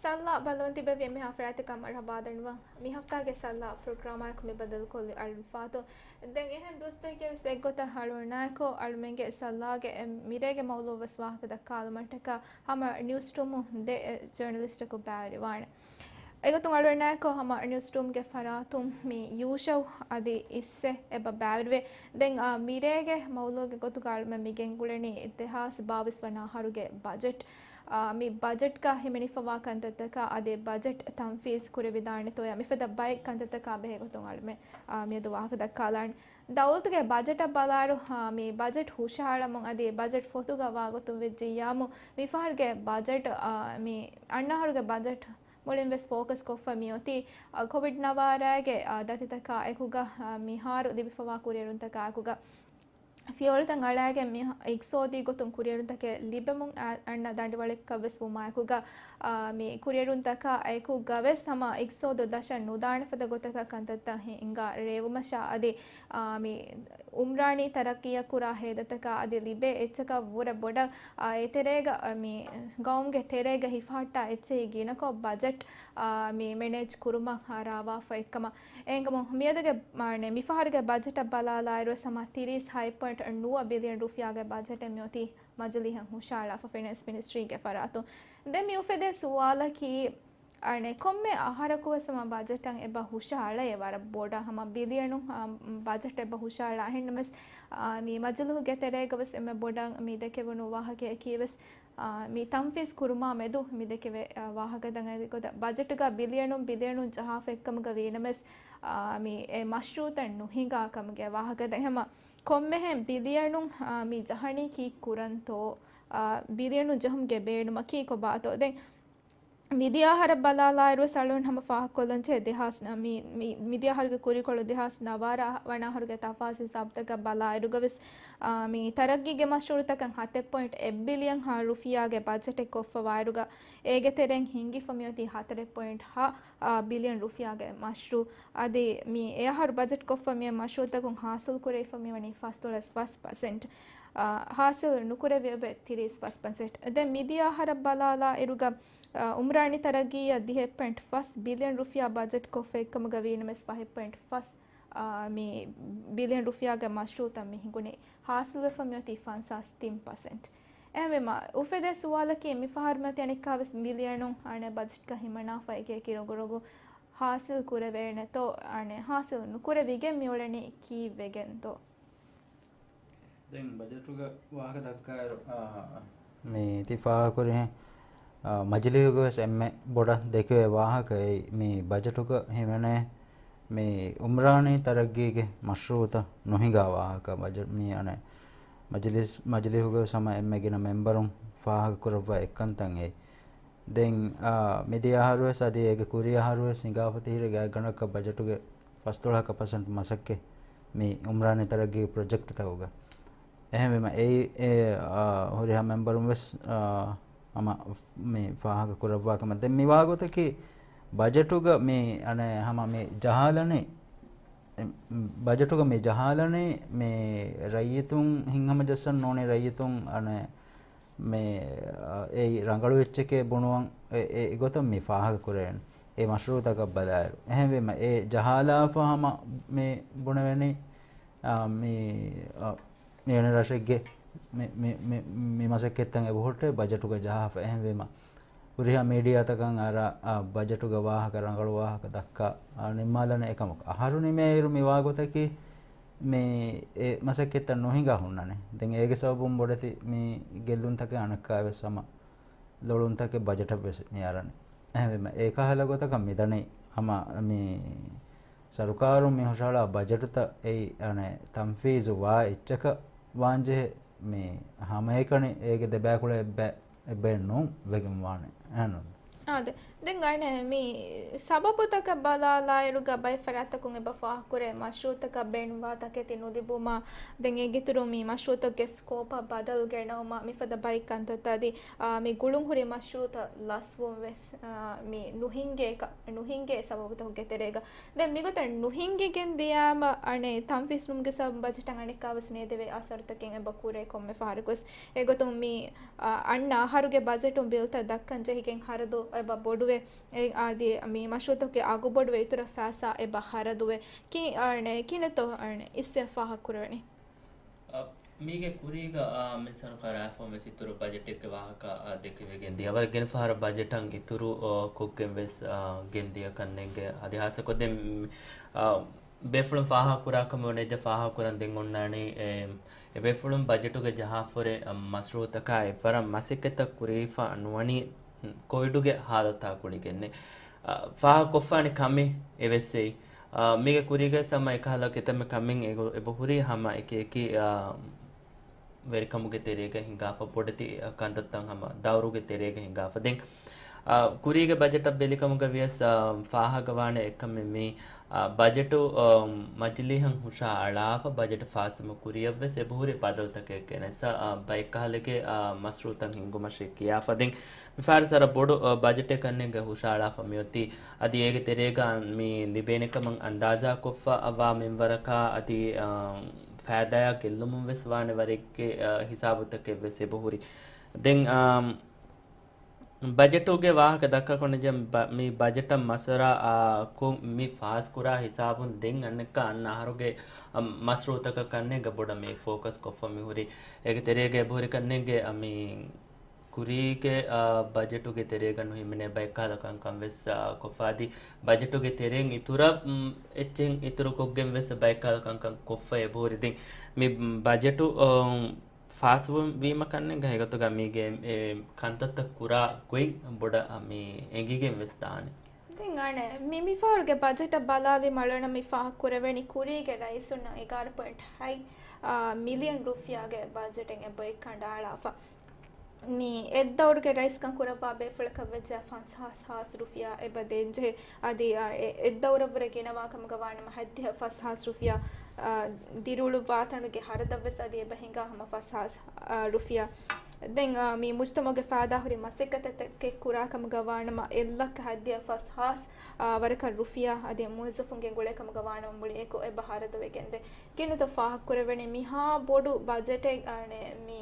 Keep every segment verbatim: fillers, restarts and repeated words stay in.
ސަލްލާ ބަލަން ތިބެވި އެންމެ ހާފަރާތި ކަމަށް ރަ ބާދަނުވަން. މި ހަފްތާގެ ސަލްލާ ޕްރޮގްރާމާއެކު މި ބަދަލުކޮށްލި އަޅުން ފާތު. ދެން އެހެން ދުވަސްތަކެއް ވެސް އެއްގޮތަށް އަޅުންނާއެކު އަޅުމެންގެ ސަލްލާގެ އެ މިރޭގެ މައުލޫ ވެސް ވާހަކަ ދައްކާލުމަށްޓަކާ ހަމަ ނިއުސް ޓޫމު ދެ ޖަރނަލިސްޓަކު ބައިވެރިވާނެ. އެގޮތުން އަޅުންނާއެކު ހަމަ ނިއުސް ޓޫމްގެ ފަރާތުން މި ޔޫޝައު އަދި އިއްސެ އެބަ ބައިވެރިވޭ. ދެން އާ މިރޭގެ މައުލޫގެ ގޮތުގަ އަޅުމެން މި ގެންގުޅެނީ ދެހާސް ބާވީސް ވަނަ އަހަރުގެ ބަޖެޓް. އާ، މި ބަޖެޓްގަ ހިމެނިފަވާ ކަންތައްތަކާ އަދި ބަޖެޓް ތަންފީޒް ކުރެވިދާނެތޯޔާ މިފަދަ ބައެއް ކަންތައްތަކާ ބެހޭ ގޮތުން އަޅުމެން، އާ، މިއަދު ވާހަކަ ދައްކާލާނެ. ދައުލަތުގެ ބަޖެޓަށް ބަލާއިރު، އާ، މި ބަޖެޓް ހުށަހަޅަމުން އަދި ބަޖެޓް ފޮތުގަ ވާ ގޮތުން ވެއްޖިއްޔާމު، މިފަހަރުގެ ބަޖެޓް، އާ، މި އަންނަ އަހަރުގެ ބަޖެޓް މުޅިން ވެސް ފޯކަސް ކޮށްފަ މިއޮތީ، އާ، ކޮވިޑް ނަވާރައިގެ، އާ، ދަތިތަކާ އެކުގަ، އާ، މިހާރު ލިބިފަވާ ކުރިއެރުންތަކާ އެކުގަ. ފިޔަވަޅުތައް އަޅާގެން މި އިގްތިސޯދީ ގޮތުން ކުރިއެރުންތަކެއް ލިބެމުން އަ-، އަންނަ ދަނޑިވަޅެއްކަށް ވެސް ވުމާއެކުގަ، އާ، މި ކުރިއެރުންތަކާ އެކުގަ ވެސް ހަމަ އިގްތިސޯދު ދަށަށް ނުދާނެ ފަދަ ގޮތަކަށް ކަންތައްތައް ހިނގާ ރޭވުމަށާ އަދި، އާ، މި އުމްރާނީ ތަރައްގީއަށް ކުރާ ހޭދަތަކާ އަދި ލިބޭ އެއްޗަކަށް ވުރެ ބޮޑަށް، އާ، އެތެރޭގަ، އާ، މި ގައުމުގެ ތެރޭގަ ހިފަހައްޓާ އެއްޗެހި ގިނަކޮށް ބަޖެޓް، އާ، މި މެނޭޖް ކުރުމަށް، އާ، ރާވާފަ އެއްކަމަށް. އެހެންކަމުން މިއަދުގެ، މާނަ، މިފަހަރުގެ ބަޖެޓަށް ބަލާލާއިރު ސަމާ ތިރީސް ހަތް ޕޮއިންޓް ނުވަ ބިލިއަން ރުފިޔާގެ ބަޖެޓެއް މިއޮތީ މަޖިލީހަށް ހުށަހަޅާފަ ފިނޭންސް މިނިސްޓްރީގެ ފަރާތުން. ދެން މި އުފެދޭ ސުވާލަކީ، އަނެއް ކޮންމެ އަހަރަކު ވެސް ހަމަ ބަޖެޓަށް އެބަ ހުށަހަޅައޭ ވަރަށް ބޮޑަށް ހަމަ ބިލިއަނު، އާ، ބަޖެޓް އެބަ ހުށަހަޅާ. އެހެންނަމަވެސް، އާ، މި މަޖިލީހުގެ ތެރޭގަ ވެސް އެންމެ ބޮޑަށް މި ދެކެވުނު ވާހަކައަކީ ވެސް، އާ، މި ތަންފީޒް ކުރުމާ މެދު މި ދެކެވޭ، އާ، ވާހަކަތައް އަދި ގޮތަށް ބަޖެޓުގަ ބިލިއަނުން ބިލިއަނުން ޖަހާފަ އެއްކަމުގަ ވީނަމަވެސް، އާ، މި އެ މަޝްރޫއުތައް ނުހިނގާ ކަމުގެ ވާހަކަތައް. ހަމަ ކޮންމެހެން ބިލިއަނުން، އާ، މި ޖަހަނީ ކީއްކުރަންތޯ؟ އާ، ބިލިއަނުން ޖެހުމުގެ ބޭނުމަކީ ކޮބާތޯ؟ ދެން މިދިޔަ އަހަރަށް ބަލާލާއިރު ވެސް އަޅުން ހަމަ ފާހަގަކޮށްލަންޖެހޭ ދެހާސް މި، މި، މިދިޔަ އަހަރުގެ ކުރީކޮޅު ދެހާސް ނަވާރަ ވަނަ އަހަރުގެ ތަފާސީލް ސަބަބުތަކަށް ބަލާއިރުގަ ވެސް، އާ، މި ތަރައްގީގެ މަޝްރޫއުތަކަށް ހަތެއް ޕޮއިންޓް އެއް ބިލިއަން ހާ ރުފިޔާގެ ބަޖެޓެއް ކޮށްފަވާއިރުގަ، އޭގެ ތެރެއިން ހިންގިފަ މިއޮތީ ހަތަރެއް ޕޮއިންޓް ހަ، އާ، ބިލިއަން ރުފިޔާގެ މަޝްރޫއު. އަދި މި އެ އަހަރު ބަޖެޓް ކޮށްފަ މި މަޝްރޫއުތަކުން ހާސިލް ކުރެވިފަ މިވަނީ ފަސްދޮޅަސް ފަސް ޕަސެންޓް. އާ، ހާސިލް ނުކުރެވި އެބަ ތިރީސް ފަސް ޕަސެންޓް. ދެން މިދިޔަ އަހަރަށް ބަލާލާ އިރުގަ، އާ، އުމްރާނީ ތަރައްގީއަށް ދިހައެއް ޕޮއިންޓް ފަސް ބިލިއަން ރުފިޔާ ބަޖެޓް ކޮށްފަ އެއްކަމުގަ ވީނަމަވެސް ފަހެއް ޕޮއިންޓް ފަސް، އާ، މި ބިލިއަން ރުފިޔާގެ މަޝްރޫއުތައް މި ހިނގުނީ. ހާސިލްވެފަ މިއޮތީ ފަންސާސް ތިން ޕަސެންޓް. އެހެންވީމަ، އުފެދޭ ސުވާލަކީ މިފަހަރު މިއޮތީ އަނެއްކާވެސް ބިލިއަނުން އަނެއް ބަޖެޓްގަ ހިމަނާފަ އެކިއެކި ރޮގުރޮގު ހާސިލް ކުރެވޭނެތޯ؟ އަނެއް ހާސިލް ނުކުރެވިގެން މިއުޅެނީ ކީއްވެގެންތޯ؟ ދެން ބަޖެޓުގަ ވާހަކަ ދައްކާއިރު، އާ، މި ތި ފާހަގަކުރިހެން، އާ، މަޖިލީހުގަ ވެސް އެންމެ ބޮޑަށް ދެކެވޭ ވާހަކައެއް މި ބަޖެޓުގަ ހިމެނޭ މި އުމްރާނީ ތަރައްގީގެ މަޝްރޫއުތައް ނުހިނގާ ވާހަކަ. ބަޖެ-، މި އަނެއް މަޖިލީސް، މަޖިލީހުގަ ވެސް ހަމަ އެންމެ ގިނަ މެމްބަރުން ފާހަގަކުރައްވާ އެއްކަންތައް އެއީ. ދެން، އާ، މިދިޔަ އަހަރު ވެސް އަދި އޭގެ ކުރީ އަހަރު ވެސް ހިނގާފަ ތިހިރީގެ އަށްގަނޑަކަށް ބަޖެޓުގެ ފަސްދޮޅަހަކަށް ޕަސެންޓް މަސައްކަތް މި އުމްރާނީ ތަރައްގީ ޕްރޮޖެކްޓްތަކުގަ. އެހެންވީމަ އެއީ، އެ، އާ، ހުރިހާ މެމްބަރުން ވެސް، އާ، ހަމަ މި ފާހަގަ ކުރައްވާ ކަމަށް. ދެން މި ވާގޮތަކީ ބަޖެޓުގަ މި އަނެއް ހަމަ މި ޖަހާލަނީ، އެ، ބަޖެޓުގަ މި ޖަހާލަނީ މި ރައްޔިތުން ހިތްހަމަޖައްސަން ނޫނީ ރައްޔިތުން އަނެއް މި، އަ، އެއީ ރަނގަޅު އެއްޗެކޭ ބުނުވަން އެ، އެ، އެގޮތަށް މި ފާހަގަ ކުރެވެން. އެ މަޝްރޫއުތަކަށް ބަލާއިރު. އެހެންވީމަ، އެ ޖަހާލާފަ ހަމަ މި ބުނެވެނީ، އަ، މި، އަ، މިވެނި ރަށެއްގެ މި، މި، މި، މި މަސައްކަތްތައް އެބަހުއްޓޭ ބަޖެޓުގަ ޖަހާފަ. އެހެންވީމަ، ހުރިހާ މީޑިއާތަކަށް އަރާ، އަ، ބަޖެޓުގަ ވާހަކަ، ރަނގަޅު ވާހަކަ ދައްކާ، އަ، ނިންމާލަނީ އެކަމަކު. އަހަރު ނިމޭއިރު މި ވާގޮތަކީ، މި އެ މަސައްކަތްތައް ނުހިނގާ ހުންނަނީ. ދެން އޭގެ ސަބަބުން ބޮޑެތި މި ގެއްލުންތަކެއް އަނެއްކާވެސް ހަމަ ލޮޅުންތަކެއް ބަޖެޓަށް ވެސް މި އަރަނީ. އެހެންވީމަ އެ ކަހަލަ ގޮތަކަށް މިދަނީ ހަމަ މި ސަރުކާރުން މި ހުށަހަޅާ ބަޖެޓުތައް އެއީ އަނެއް ތަންފީޒު ވާ އެއްޗަކަށް ވާންޖެހޭ މި ހަމައެކަނި އޭގެ ދެބައިކުޅަ އެއްބަ-، އެއްބައެއް ނޫން ވެގެން ވާނެ. އެހެންނު؟ އާދެ. ދެން އަނެއް މި ސަބަބުތަކަށް ބަލާލާއިރުގަ ބައެއް ފަރާތްތަކުން އެބަ ފާހަގަކުރޭ މަޝްރޫއުތަކަށް ބޭނުންވާ ތަކެތި ނުލިބުމާ، ދެން އޭގެއިތުރުން މި މަޝްރޫއުތަކުގެ ސްކޯޕަށް ބަދަލު ގެނައުމާ މިފަދަ ބައެއް ކަންތައްތައް އަދި، އާ، މި ގުޅުންހުރި މަޝްރޫއުތައް ލަސްވުން ވެސް، އާ، މި ނުހިނގޭ ކަ-، ނުހިނގޭ ސަބަބުތަކުގެ ތެރޭގަ. ދެން މިގޮތަށް ނުހިނގިގެން ދިޔާމަ އަނެއް ތަންފީޒް ނުވުމުގެ ސަބަބުން ބަޖެޓަށް އަނެއްކާވެސް ނޭދެވޭ އަސަރުތަކެއް އެބަ ކުރޭ ކޮންމެ ފަހަރަކުވެސް. އެގޮތުން މި، އާ، އަންނަ އަހަރުގެ ބަޖެޓުން ބިލްތައް ދައްކަން ޖެހިގެން ހަރަދު އެބަ ބޮޑުވެ، އެ އަދި މި މަޝްރޫޢުތަކުގެ އަގު ބޮޑުވެ، އިތުރަށް ފައިސާ އެބަ ޚަރަދުވެ. ކި-، އަނެ، ކިނެތޯ އަނެ އިސް އެ ފާހަގަ ކުރެވެނީ؟ އަ، މީގެ ކުރީގަ، އާ، މި ސަރުކާރާ އެފްއޯއެމް ވެސް އިތުރު ބަޖެޓެއްގެ ވާހަކަ، އާ، ދެކެވިގެން ދިޔަ. ވަރަށް ގިނަ ފަހަރަށް ބަޖެޓަށް އިތުރު، އާ، ކޮށްގެން ވެސް، އާ، ގެންދިޔަ ކަންނޭނގެ. އަދި ހާއްސަކޮށް ދެން، އާ، ބޭފުޅުން ފާހަގަކުރާ ކަމަށް ވަނީ ދެ ފާހަގަކުރަން ދެން އޮންނާނީ، އެ، އެ ބޭފުޅުން ބަޖެޓުގެ ޖަހާފަރެ، އަ، މަސްރޫޢުތަކާ އެއްވަރަށް މަސައްކަތްތައް ކުރެވިފަ ނުވަނީ، ކޮވިޑުގެ ހާލަތާ ގުޅިގެންނެ. އަ، ފާހަގަކޮށްފާނެ ކަމެއް އެވެސް އެއީ. އާ، މީގެ ކުރީގަ ސަމަ އެކަހަލަ ކިތަންމެ ކަމެއް އެބަ، އެބަ ހުރީ ހަމަ އެކި އެކި، އާ، ވެރިކަމުގެ ތެރޭގަ ހިނގާފަ ބޮޑެތި، އާ، ކަންތައްތައް ހަމަ ދައުރުގެ ތެރޭގަ ހިނގާފަ. ދެން، އާ، ކުރީގެ ބަޖެޓަށް ބެލިކަމުގަ ވިޔަސް، އާ، ފާހަގަވާނެ އެއްކަމެއް މީ، އާ، ބަޖެޓު، އާ، މަޖިލީހަށް ހުށައަޅާފަ ބަޖެޓު ފާސްވުމުގެ ކުރިއަށްވެސް އެބަހުރި ބަދަލުތަކެއް ގެނެސް، އާ، ބައެއްކަހަލަގެ، އާ، މަސްރޫޢުތައް ހިންގުމަށް ކިޔާފަ. ދެން މިފަހަރު ސަރަ ބޮޑު، އަ، ބަޖެޓެއް ކަންނޭނގެ ހުށައަޅާފަ މިއޮތީ. އަދި އޭގެ ތެރޭގަ މި ލިބޭނެ ކަމަށް އަންދާޒާކޮށްފަ ވާ މިންވަރަކާ އަދި، އަ، ފައިދާއާ ގެއްލުމުން ވެސް ވާނެ ވަރެއްގެ، އަ، ހިސާބުތަކެއް ވެސް އެބަހުރި. ދެން، އަ، ބަޖެޓުގެ ވާހަކަ ދައްކާކޮށް ނިޒާމް ބަ-، މި ބަޖެޓަށް މަސައްކަތް، އަ، ކޮށް މި ފާސްކުރާ ހިސާބުން ދެން އަނެއްކާ އަންނަ އަހަރުގެ، އަ، މަސްރޫޢުތަކަށް ކަންނޭނގެ ބޮޑަށް މި ފޯކަސް ކޮށްފަ މިހުރި. އޭގެ ތެރޭގަ އެބަހުރި ކަންނޭނގެ، އަ، މި ކުރީގެ، އާ، ބަޖެޓުގެ ތެރޭގަ ނުހިމެނޭ ބައެއްކަހަލަ ކަންކަން ވެސް، އާ، ކޮށްފަ އަދި ބަޖެޓުގެ ތެރެއިން އިތުރަށް، އުން، އެއްޗެއް އިތުރުކޮށްގެން ވެސް ބައެއްކަހަލަ ކަންކަން ކޮށްފަ އެބަހުރި. ދެން މި ބަޖެޓު، އާ، ފާސްވުން ވީމަ ކަންނޭނގެ ހަގީގަތުގަ މީގެ އެ ކަންތައްތައް ކުރާ ގޮތް ބޮޑަށް މި އެނގިގެން ވެސް ދާނެ. ދެން އަނެއް މި، މިފަހަރުގެ ބަޖެޓަށް ބަލާލި މަޅަނަ މި ފާހަގަ ކުރެވެނީ ކުރީގެ ރައީސުންނަށް އެގާރަ ޕޮއިންޓް ހަތް، އާ، މިލިއަން ރުފިޔާގެ ބަޖެޓެއް އެބައޮތް ކަނޑައަޅާފަ. މި އެއްދައުރުގެ ރައީސްކަން ކުރައްވާ ބޭފުޅަކަށް ވެއްޖެ ފަންސާސް ހާސް ރުފިޔާ އެބަ ދޭންޖެހޭ. އަދި، އާ، އެ-، އެއްދައުރަށްވުރެ ގިނަވާ ކަމުގަ ވާނަމަ ހައްދިހަ ފަސް ހާސް ރުފިޔާ، އާ، ދިރިއުޅުއްވާތަނުގެ ހަރަދަށް ވެސް އަދި އެބަ ހިނގާ ހަމަ ފަސް ހާސް، އާ، ރުފިޔާ. ދެން، އާ، މި މުޖްތަމަޢުގެ ފައިދާހުރި މަސައްކަތެއް ކުރާ ކަމުގަ ވާނަމަ އެއްލައްކަ ހައްދިހަ ފަސް ހާސް، އާ، ވަރަކަށް ރުފިޔާ އަދި މުވައްޒަފުން ގެންގުޅޭ ކަމުގަ ވާނަމަ މުޅި އެކު އެބަ ހަރަދުވެގެންދޭ. ކިނުތަ ފާހަގަ ކުރެވެނީ މިހާ ބޮޑު ބަޖެޓެއް، އަނެއް، މި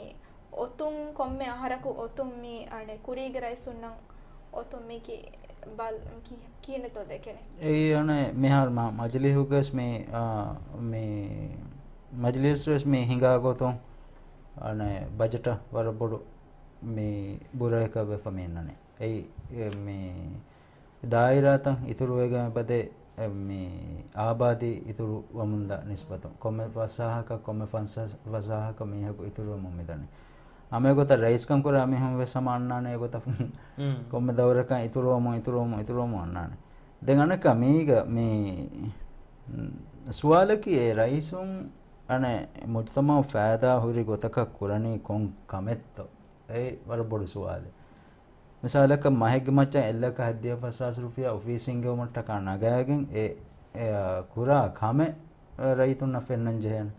އޮތުން ކޮންމެ އަހަރަކު އޮތުން މި، އަނެއް، ކުރީގެ ރައީސުންނަށް އޮތުން މި ކި-، ބަލް-، ކި-، ކިހިނެއްތޯ ދެކެނީ؟ އެއީ އަނެއް މިހާރު މަ-، މަޖިލީހުގަސް މި، އާ، މި މަޖިލީހުސް ވެސް މި ހިނގާ ގޮތުން އަނެއް ބަޖެޓަށް ވަރަށް ބޮޑު މި ބުރައެކަށް ވެފަ މި އިންނަނީ. އެއީ، އެ، މި ދާއިރާތައް އިތުރުވެގެން އެބަދޭ، އެ، މި އާބާދީ އިތުރު ވަމުންދާ ނިސްބަތުން. ކޮންމެ ފަސް ހާހަކަށް، ކޮންމެ ފަންސާސް ފަސް ހާހަކަށް މީހަކު އިތުރުވަމުން މިދަނީ. ހަމަ އެގޮތަށް ރައީސްކަން ކުރާ މީހުން ވެސް ހަމަ އަންނާނެ އެގޮތަށް. ކޮންމެ ދައުރަކަށް އިތުރުވަމުން، އިތުރުވަމުން، އިތުރުވަމުން، އިތުރުވަމުން އަންނާނެ. ދެން އަނެއްކާ މީގަ މި، މް، ސުވާލަކީ އެ ރައީސުން އަނެއް މުޖްތަމަޢު ފައިދާ ހުރި ގޮތަކަށް ކުރަނީ ކޮން ކަމެއްތޯ؟ އެއީ ވަރަށް ބޮޑު ސުވާލެއް. މިސާލަކަށް މަހެއްގެ މައްޗަށް އެއްލައްކަ ހައްދިހަ ފަސް ހާސް ރުފިޔާ އޮފީސް ހިންގެވުމަށްޓަކާ ނަގައިގެން އެ، އެ، ކުރާ ކަމެއް ރައްޔިތުންނަށް ފެންނަން ޖެހޭނެ.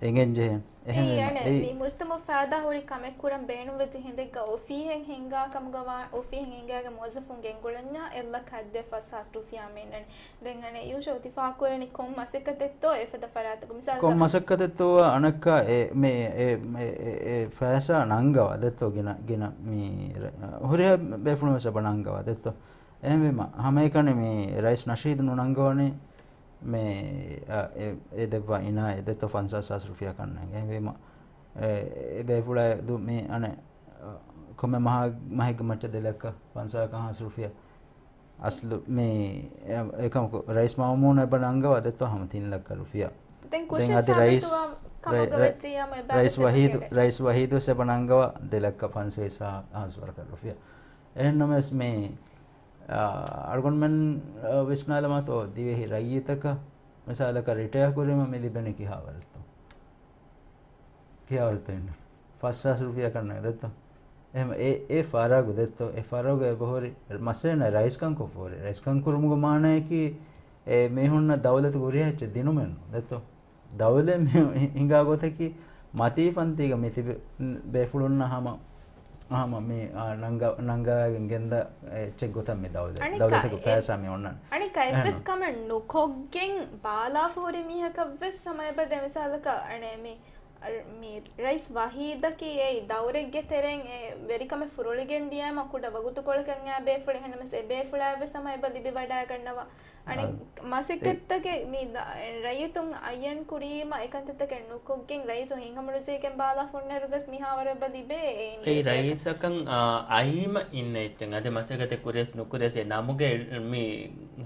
އެނގެން ޖެހޭނެ. އެހެންވީމަ، އެއީ އަނެއް، އެއީ މި މުޖްތަމަޢު ފައިދާ ހުރި ކަމެއް ކުރަން ބޭނުންވެއްޖެ ހިނދެއްގަ އޮފީހެއް ހިންގާ ކަމުގަ ވާ، އޮފީހެއް ހިންގާގެ މުވައްޒަފުން ގެންގުޅެންޏާ އެއްލައްކަ ހައްދިހަ ފަސް ހާސް ރުފިޔާ މިންނަނީ. ދެން އަނެއް ޔޫޝައު ތި ފާހަގަކުރަނީ ކޮން މަސައްކަތެއްތޯ އެފަދަ ފަރާތަކު މިސާލަކަށް ކޮން މަސައްކަތެއްތޯ އަނެއްކާ އެ، މެ، އެ، އެ، އެ ފައިސާ ނަންގަވާ ދެއްތޯ ގިނަ، ގިނަ މި ރަ-، ހުރިހާ ބޭފުޅުން ވެސް އެބަ ނަންގަވާ ދެއްތޯ. އެހެންވީމަ، ހަމައެކަނި މި ރައީސް ނަޝީދު ނުނަންގަވަނީ މި، އަ، އެ، އެ ދެއްވާ އިނާ އެ ދެއްތޯ ފަންސާސް ހާސް ރުފިޔާ ކަންނޭނގެ. އެހެންވީމަ، އެ، އެ ބޭފުޅާ ދު-، މި އަނެއް، އަ، ކޮންމެ މަހާ-، މަހެއްގެ މައްޗަށް ދެލައްކަ ފަންސާސް ހާސް ރުފިޔާ. އަސްލު މި އެ-، އެކަމަކު ރައީސް މައުމޫނު އެބަ ނަންގަވާ ދެއްތޯ ހަމަ ތިން ލައްކަ ރުފިޔާ. ދެން ކުށެއް ސާބިތުވާ ކަމުގަ ވެއްޖިއްޔާމު އެބަ ރައީސް ވަހީދު، ރައީސް ވަހީދު ވެސް އެބަ ނަންގަވާ ދެ ލައްކަ ފަންސަވީސް ހާސް ވަރަކަށް ރުފިޔާ. އެހެންނަމަވެސް މި، އާ، އަޅުގަނޑުމެން، އާ، ވިސްނާލަމާތޯ ދިވެހި ރައްޔިތަކަށް މިސާލަކަށް ރިޓަޔާ ކުރީމަ މި ލިބެނީ ކިހާވަރެއްތޯ؟ ކިހާވަރެއްތޯ އިންނަ؟ ފަސް ހާސް ރުފިޔާ ކަންނޭނގެ ދެއްތޯ؟ އެހެން އެ، އެ ފަރާގު ދެއްތޯ؟ އެ ފަރާގު އެބަހުރި މައްސަލަ ރައީސްކަން ކޮށްފަ ހުރި. ރައީސްކަން ކުރުމުގެ މާނަޔަކީ އެ މީހުންނަށް ދައުލަތުގެ ހުރިހާ އެއްޗެއް ދިނުމެއްނޫން ދެއްތޯ؟ ދައުލަތް މި ހި-، ހިނގާ ގޮތަކީ މަތީ ފަންތީގަ މި ތިބި ބޭފުޅުންނަށް ހަމަ، ހަމަ މި، އާ، ނަންގަ-، ނަންގަވައިގެން ގެންދާ އެއްޗެއް ގޮތަށް މި ދައުލަ-، އަނެއްކާ ދައުލަތުގެ އެ-، ފައިސާ މި އޮންނަނީ. އަނެއްކާ އެއްވެސް އެހެންނު؟ ކަމެއް ނުކޮށްގެން ބާލާފަ ހުރި މީހަކަށްވެސް ހަމަ އެބަ ދެ މިސާލަކަށް އަނެއް މި މި ރައީސް ވަހީދަކީ އެއީ ދައުރެއްގެ ތެރެއިން އެ ވެރިކަމެއް ފުރޮޅިގެން ދިޔައިމަ ކުޑަ ވަގުތުކޮޅަކަށް އެ ބޭފުޅެއް. އެހެންނަމަވެސް އެ ބޭފުޅާއަށް ވެސް ހަމަ އެބަ ލިބިވަޑައިގަންނަވާ. އަނެއް އާ، މަސައްކަތްތަކެއް މި ދަ-، ރައްޔިތުން އައްޔަން ކުރީމަ އެކަންތައްތަކެއް ނުކޮށްގެން ރައްޔިތުން ހިތްހަމަނުޖެހިގެން ބާލާފަ ހުންނައިރުވެސް މިހާވަރު އެބަ ލިބޭ އެ އެއީ ރައީސަކަށް، އާ، އައީމަ އިންނަ އެއްޗެއް އަދި މަސައްކަތެއް ކުރިޔަސް ނުކުރިޔަސް އެ ނަމުގެ މި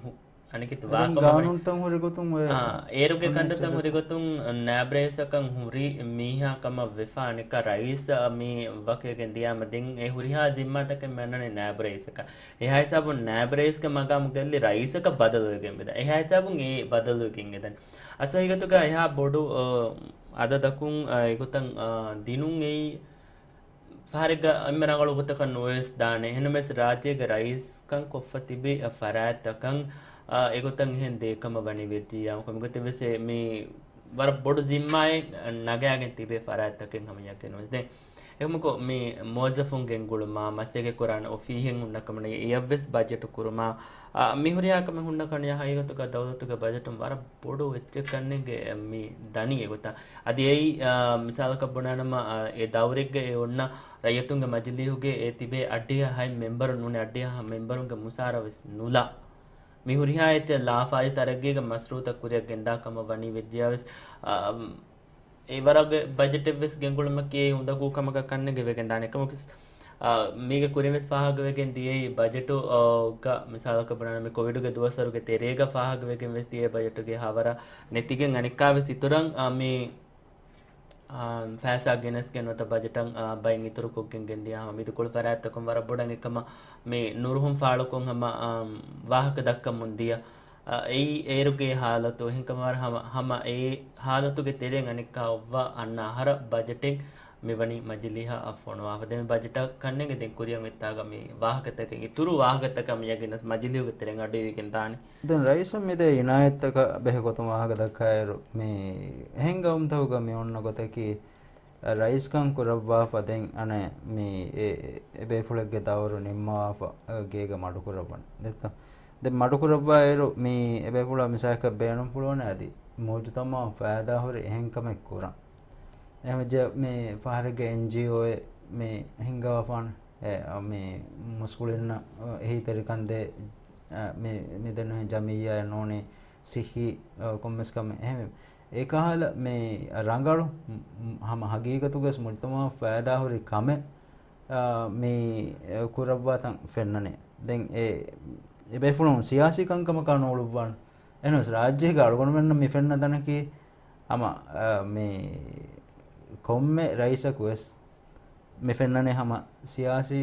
ހު-، އަނެކެތި ދެން ވާކަމަށް ގާނޫނުތައް ހުރި ގޮތުން އޮތް އާ، އޭރުގެ ކަންތައްތައް ހުރި ގޮތުން ނާއިބް ރައީސަކަށް ހުރި މީހާ ކަމަށް ވެފަ އަނެއްކާ ރައީސް މި ވަކިވެގެން ދިޔާމަ ދެން އެ ހުރިހާ ޒިންމާތަކެއް މި އަންނަނީ ނާއިބް ރައީސަކަށް. އެހާ ހިސާބުން ނާއިބް ރައީސްގެ މަގާމު ގެއްލި ރައީސަކަށް ބަދަލުވެގެން ވެދާނެ. އެހާ ހިސާބުން އެ ބަދަލުވެގެން އެދަނީ. އަސް ހަގީގަތުގަ އެހާ ބޮޑު، އަ، އަދަދަކުން، އަ، އެގޮތަށް، އަ، ދިނުން އެއީ ފަހަރެއްގަ އެންމެ ރަނގަޅު ގޮތަކަށް ނުވެސް ދާނެ. އެހެންނަމަވެސް ރާއްޖޭގެ ރައީސްކަން ކޮށްފަ ތިބި ފަރާތްތަކަށް، އަ، އެގޮތަށް އެހެން ދޭކަމަށް ވަނީ ވެއްޖިއްޔާ ކޮންމެގޮތެއް ވެސް މި ވަރަށް ބޮޑު ޒިންމާއެއް ނަގާގެން ތިބޭ ފަރާތްތަކެއް ހަމަ ޔަގީން ނުވެސް ދޭ. އެކަމަކު މި މުވައްޒަފުން ގެންގުޅުމާ، މަސައްކަތް ކުރާނެ އޮފީހެއް ހުންނަ ކަމަނީ، އެޔަށްވެސް ބަޖެޓު ކުރުމާ، އަ، މި ހުރިހާ ކަމެއް ހުންނަ ކަންޏާ ހަގީގަތުގަ ދައުލަތުގެ ބަޖެޓުން ވަރަށް ބޮޑު އެއްޗެއް ކަންނޭނގެ މި ދަނީ އެގޮތަށް. އަދި އެއީ، އާ، މިސާލަކަށް ބުނާނަމަ، އާ، އެ ދައުރެއްގަ އެ އޮންނަ ރައްޔިތުންގެ މަޖިލީހުގެ އެ ތިބޭ އައްޑިހަ ހަތް މެމްބަރުން ނޫނީ އައްޑިހަ ހަ މެމްބަރުންގެ މުސާރަ ވެސް ނުލާ. މި ހުރިހާ އެއްޗެއް ލާފަ އަދި ތަރައްގީގެ މަސްރޫތައް ކުރިއަށް ގެންދާ ކަމަށް ވަނީ ވެއްޖިއްޔާ ވެސް، އާ، އެ ވަރަށް ބަޖެޓެއް ވެސް ގެންގުޅުމަކީ އެއީ އުނދަގޫ ކަމަކަށް ކަންނޭނގެ ވެގެން ދާނެ. އެކަމަކު ވެސް، އާ، މީގެ ކުރިން ވެސް ފާހަގަވެގެން ދިޔައީ ބަޖެޓު، އާ، ގަ މިސާލަކަށް ބުނާނަމަ މި ކޮވިޑުގެ ދުވަސްވަރުގެ ތެރޭގަ ފާހަގަވެގެން ވެސް ދިޔަ ބަޖެޓުގެ ހާވަރަށް ނެތިގެން އަނެއްކާ ވެސް އިތުރަށް، އާ، މި، އާ، ފައިސާ ގެނެސްގެން ނުވަތަ ބަޖެޓަށް، އާ، ބައެއް އިތުރުކޮށްގެން ގެންދިޔަ ހަމަ މިދިކުޅު ފަރާތްތަކުން ވަރަށް ބޮޑަށް އެކަމަށް މި ނުރުހުން ފާޅުކޮށް ހަމަ، އާ، ވާހަކަ ދައްކަމުން ދިޔަ. އަ، އެއީ އޭރުގެ ހާލަތު. އެހެންކަމަށް ހަމަ، ހަމަ އެ ހާލަތުގެ ތެރެއިން އަނެއްކާ އޮއްވާ އަންނަ އަހަރަށް ބަޖެޓެއް މިވަނީ މަޖިލީހަށް އަށް ފޮނުވާފަ. ދެން މި ބަޖެޓަށް ކަންނޭނގެ ދެން ކުރިއަށް އޮތްތާގަ މި ވާހަކަތަކެއް އިތުރު ވާހަކަތަކަށް މި ޔަގީންވެސް މަޖިލީހުގެ ތެރެއިން އަޑުއިވިގެން ދާނެ. ދެން ރައީސުން މިދޭ އިނާޔަތްތަކަށް ބެހޭ ގޮތުން ވާހަކަ ދައްކާއިރު، މި އެހެން ގައުމުތަކުގަ މި އޮންނަ ގޮތަކީ، ރައީސްކަން ކުރައްވާފަ ދެން އަނެއް މި އެ، އެ ބޭފުޅެއްގެ ދައުރު ނިންމަވާފަ، އެ، ގޭގަ މަޑުކުރައްވަން. ދެއްތޯ؟ ދެން މަޑުކުރައްވާއިރު މި އެ ބޭފުޅާ މިސާލަކަށް ބޭނުންފުޅުވަނީ އަދި މުޖުތަމަޢަށް ފައިދާހުރި އެހެން ކަމެއް ކުރަން. އެހެންވެއްޖެ މި ފަހަރެއްގެ އެންޖީއޯއެއް މި ހިންގަވާފާނެ، އެ، މި މުސްކުޅިންނަށް އެހީތެރިކަން ދޭ، އެ، މި، މިދެންނެވި ޖަމިއްޔާ ނޫނީ ސިއްހީ، އަ، ކޮންމެސް ކަމެއް. އެހެންވެ، އެކަހަލަ މި ރަނގަޅު، މް، މް، ހަމަ ހަގީގަތުގަސް މުޖުތަމަޢަށް ފައިދާހުރި ކަމެއް، އަ، މި، އެ، ކުރައްވާތަން ފެންނަނީ. ދެން އެ، އެބޭފުޅުން ސިޔާސީ ކަންކަމަކާ ނޫޅުއްވާނެ. އެހެނަސް ރާއްޖޭގެ އަޅުގަނޑުމެންނަށް މި ފެންނަ ތަނަކީ ހަމަ، އަ، މި ކޮންމެ ރައީސަކު ވެސް މި ފެންނަނީ ހަމަ ސިޔާސީ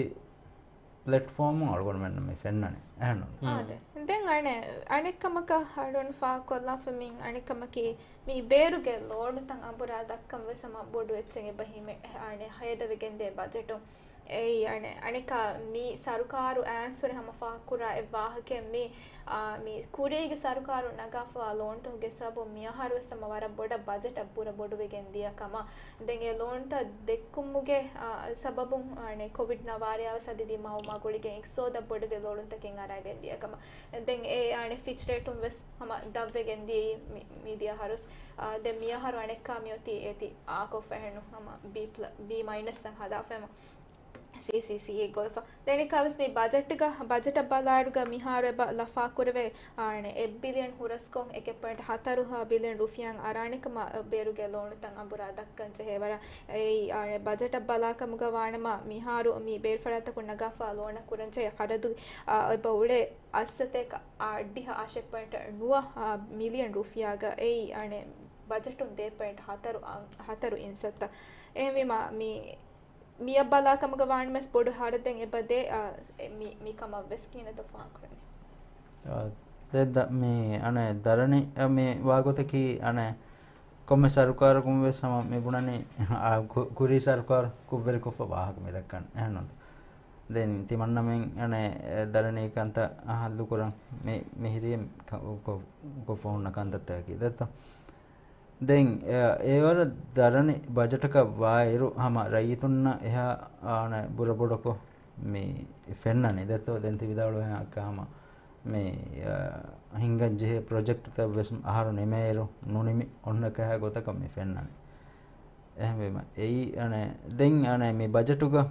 ޕްލެޓްފޯމުން އަޅުގަނޑުމެންނަށް މި ފެންނަނީ. އެހެންނު؟ އާދެ. ދެން އަނެއް، އަނެއް ކަމަކަށް އަޅުން ފާހަގަކޮށްލާފަ މި އަނެއް ކަމަކީ، މި ބޭރުގެ ލޯނުތައް އަނބުރާ ދައްކަން ވެސް ހަމަ ބޮޑު އެއްޗެއް އެބަ ހިމެ، އަނެއް ހޭދަވެގެންދޭ ބަޖެޓު. އެއީ އަނެއް، އަނެއްކާ މި ސަރުކާރު އައިސްވުރެ ހަމަ ފާހަގަކުރާ އެއް ވާހަކައެއް މި، އާ، މި ކުރީގެ ސަރުކާރު ނަގާފަވާ ލޯނުތަކުގެ ސަބަބުން މިއަހަރު ވެސް ހަމަ ވަރަށް ބޮޑަށް ބަޖެޓަށް ބުރަ ބޮޑުވެގެން ދިޔަ ކަމަށް. ދެން އެ ލޯނުތައް ދެއްކުމުގެ، އާ، ސަބަބުން، އަނެއް ކޮވިޑް ނަވާރަޔާ ވެސް އަދި ދިމާވުމާ ގުޅިގެން އިގްތިސޯދަށް ބޮޑެތި ލޮޅުންތަކެއް އަރާގެން ދިޔަ ކަމަށް. ދެން އެ، އަނެއް ފިޗް ރޭޓުން ވެސް ހަމަ ދަށްވެގެން ދިޔައީ މި، މިދިޔަ އަހަރު. އާ، ދެން މިއަހަރު އަނެއްކާ މިއޮތީ އޭތި އާކޮށްފަ އެހެންނު ހަމަ ބީ ޕްލަ-، ބީ މައިނަސް އަށް ހަދާފަ ހަމަ. ސީސީސީ އެއް ގޮވެފަ. ދެން އަނެއްކާވެސް މި ބަޖެޓްގަ، ބަޖެޓަށް ބަލާއިރުގަ މިހާރު އެބަ ލަފާކުރެވޭ، އާނެ، އެއް ބިލިއަން ހުރަސްކޮށް އެކެއް ޕޮއިންޓް ހަތަރު ބިލިއަން ރުފިޔާއަށް އަރާނެ ކަމަށް ބޭރުގެ ލޯނުތައް އަނބުރާ ދައްކަން ޖެހޭ ވަރަށް. އެއީ، އާނެ، ބަޖެޓަށް ބަލާ ކަމުގަ ވާނަމަ މިހާރު މި ބޭރު ފަރާތްތަކުން ނަގާފަ ލޯނަށް ކުރަން ޖެހޭ ޚަރަދު، އާ، އެބަ އުޅޭ އަށްސަތޭކަ އަށްޑިހަ އަށެއް ޕޮއިންޓް ނުވަ، އާ، މިލިއަން ރުފިޔާގަ. އެއީ، އާނެ، ބަޖެޓުން ދޭ ޕޮއިންޓް ހަތަރު އަށް، ހަތަރު އިންސައްތަ. އެހެންވީމަ މި މިއަށް ބަލާ ކަމުގަ ވާނަމަވެސް ބޮޑު ހަރަދެއް އެބަ ދޭ، އާ، އެ މި، މި ކަމަށް ވެސް ކިހިނެއްތޯ ފާހަގަކުރަނީ. އާ، ދެ ދަ-، މި އަނެއް ދަރަނި، އަ، މި ވާގޮތަކީ އަނެއް ކޮންމެ ސަރުކާރަކުން ވެސް ހަމަ މި ބުނަނީ، އާ، ކު-، ކުރީ ސަރުކާރު ކުށްވެރިކޮށްފަ ވާހަކަ މި ދައްކަން. އެހެންނު؟ ދެން ތިމަންނަމެން އަނެއް ދަރަނީ ކަންތައް ހައްލުކުރަން މި މިހިރީ ކަ-، ކޮ-، ކޮށްފަ ހުންނަ ކަންތައްތަކަކީ. ދެއްތޯ؟ ދެން، އެ، އެވަރަށް ދަރަނި ބަޖެޓަކަށް ވާއިރު، ހަމަ ރައްޔިތުންނަށް އެހާ، އާނަ، ބުރަބޮޑަކޮށް މި ފެންނަނީ. ދެއްތޯ، ދެން ތި ވިދާޅުވެ ހަމަ މި، އާ، ހިންގަން ޖެހޭ ޕްރޮޖެކްޓްތައް ވެސް އަހަރު ނިމޭއިރު ނުނިމި އޮންނަ ކަހަލަ ގޮތަކަށް މި ފެންނަނީ. އެހެންވީމަ، އެއީ އަނެ، ދެން އަނެ މި ބަޖެޓުގަ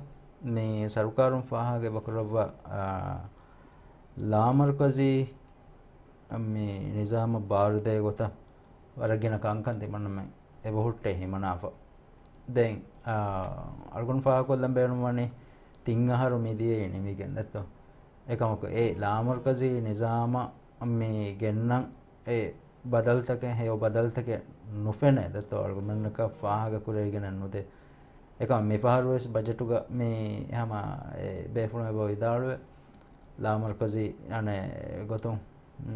މި ސަރުކާރުން ފާހަގަ އެބަކުރައްވާ، އާ، ލާމަރުކަޒީ މި ނިޒާމަށް ބާރުދޭ ގޮތަށް ވަރަށް ގިނަ ކަންކަން ތިމަންނަމެ އެބަހުއްޓޭ ހިމަނާފަ. ދެން، އާ، އަޅުގަނޑު ފާހަގަކޮށްލަން ބޭނުންވަނީ ތިން އަހަރު މިދިޔައީ ނިމިގެން ދެއްތޯ. އެކަމަކު އެ ލާމަރުކަޒީ ނިޒާމަށް މި ގެންނަން އެ ބަދަލުތަކެއް، ހެޔޮ ބަދަލުތަކެއް ނުފެނޭ ދެއްތޯ. އަޅުގަނޑުމެންނަކަށް ފާހަގަ ކުރެވިގެނެއް ނުދޭ. އެކަމަ މިފަހަރުވެސް ބަޖެޓުގަ މި ހަމަ އެ ބޭފުޅުން އެބަ ވިދާޅުވެ، ލާމަރުކަޒީ އަނެއް ގޮތުން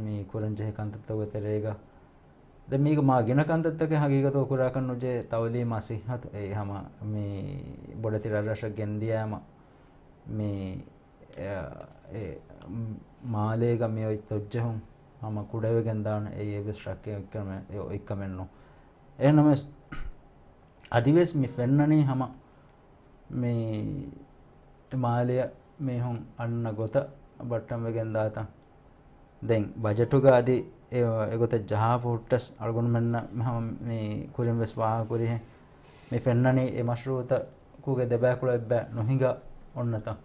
މި ކުރަންޖެހޭ ކަންތައްތަކުގެ ތެރޭގަ ދެން މީގަ މާ ގިނަ ކަންތައްތަކެއް ހަގީގަތުގަ ކުރާކަށް ނުޖެހޭ. ތައުލީމާ ސިއްހަތު އެ ހަމަ މި ބޮޑެތި ރަށްރަށަށް ގެންދިޔާމަ މި، އެ، އެ، މާލޭގަ މި އޮތް ތޮއްޖެހުން ހަމަ ކުޑަވެގެން ދާނެ. އެއީ އެއްވެސް ޝައްކެއް އޮތްކަމެއް، އެ، އޮތްކަމެއް ނޫން. އެހެންނަމަވެސް، އަދިވެސް މި ފެންނަނީ ހަމަ މި މާލެއަށް މީހުން އަންނަ ގޮތަށް ބައްޓަންވެގެން ދާތަން. ދެން ބަޖެޓުގަ އަދި އެ، އެގޮތަށް ޖަހާފަ ހުއްޓަސް އަޅުގަނޑުމެންނަށް މި ހަމަ މި ކުރިން ވެސް ފާހަގަކުރިހެން މި ފެންނަނީ އެ މަޝްރޫއުތަކުގެ ދެބައިކުޅަ އެއްބައި ނުހިނގާ އޮންނަތަން.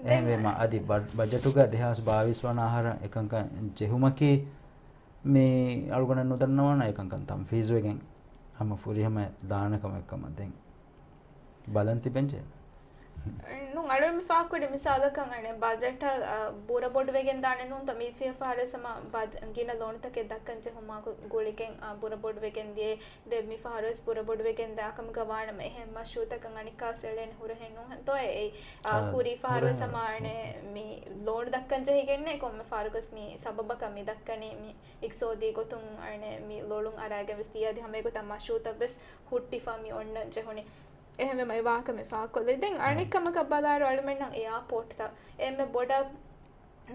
އެހެންވީމަ އަދި ބަ-، ބަޖެޓުގަ ދެހާސް ބާވީސް ވަނަ އަހަރަށް އެކަންކަން ޖެހުމަކީ މި އަޅުގަނޑަށް ނުދަންނަވާނަ އެކަންކަން ތަންފީޒުވެގެން ހަމަ ފުރިހަމަ ދާނެ ކަމެއް ކަމަށް ދެން ބަލަން ތިބެންޖެ. ނޫން، އަޅުގަނޑު މި ފާހަގަކުރި މިސާލަކަށް އަނެއް ބަޖެޓަށް، އަ، ބުރަ ބޮޑުވެގެން ދާނެ ނޫންތަ؟ މި ފިޔަފާރުވެސް ހަމަ ބަޖ-، ގިނަ ލޯނުތަކެއް ދައްކަން ޖެހުމާ ގު-، ގުޅިގެން، އަ، ބުރަ ބޮޑުވެގެން ދިޔައީ. ދެން މި ފަހަރުވެސް ބުރަ ބޮޑުވެގެން ދާކަމުގަ ވާނަމަ އެހެން މަޝްރޫއުތަކަށް އަނެއްކާސް އެޅޭނެ ހުރަހެއް ނޫންތޯ؟ އެއީ، އާ، އާ، ކުރީ ފަހަރުވެސް ހަމަ އަނެއް މި ލޯނު ދައްކަން ޖެހިގެންނޭ. ކޮންމެ ފަހަރަކުވެސް މި ސަބަބަކަށް މި ދައްކަނީ މި އިގްތިސޯދީ ގޮތުން އަނެއް މި ލޮޅުން އަރާގެން ވެސް ދިޔަ އަދި ހަމަ އެގޮތަށް މަޝްރޫއުތައް ވެސް ހުއްޓިފަ މި އޮންނަން ޖެހުނީ. އެހެންވީމަ އެ ވާހަކަ މި ފާހަގަކޮށްލި. ދެން އަނެއް ކަމަކަށް ބަލާއިރު އަޅުމެންނަށް އެއާޕޯޓްތައް އެންމެ ބޮޑަށް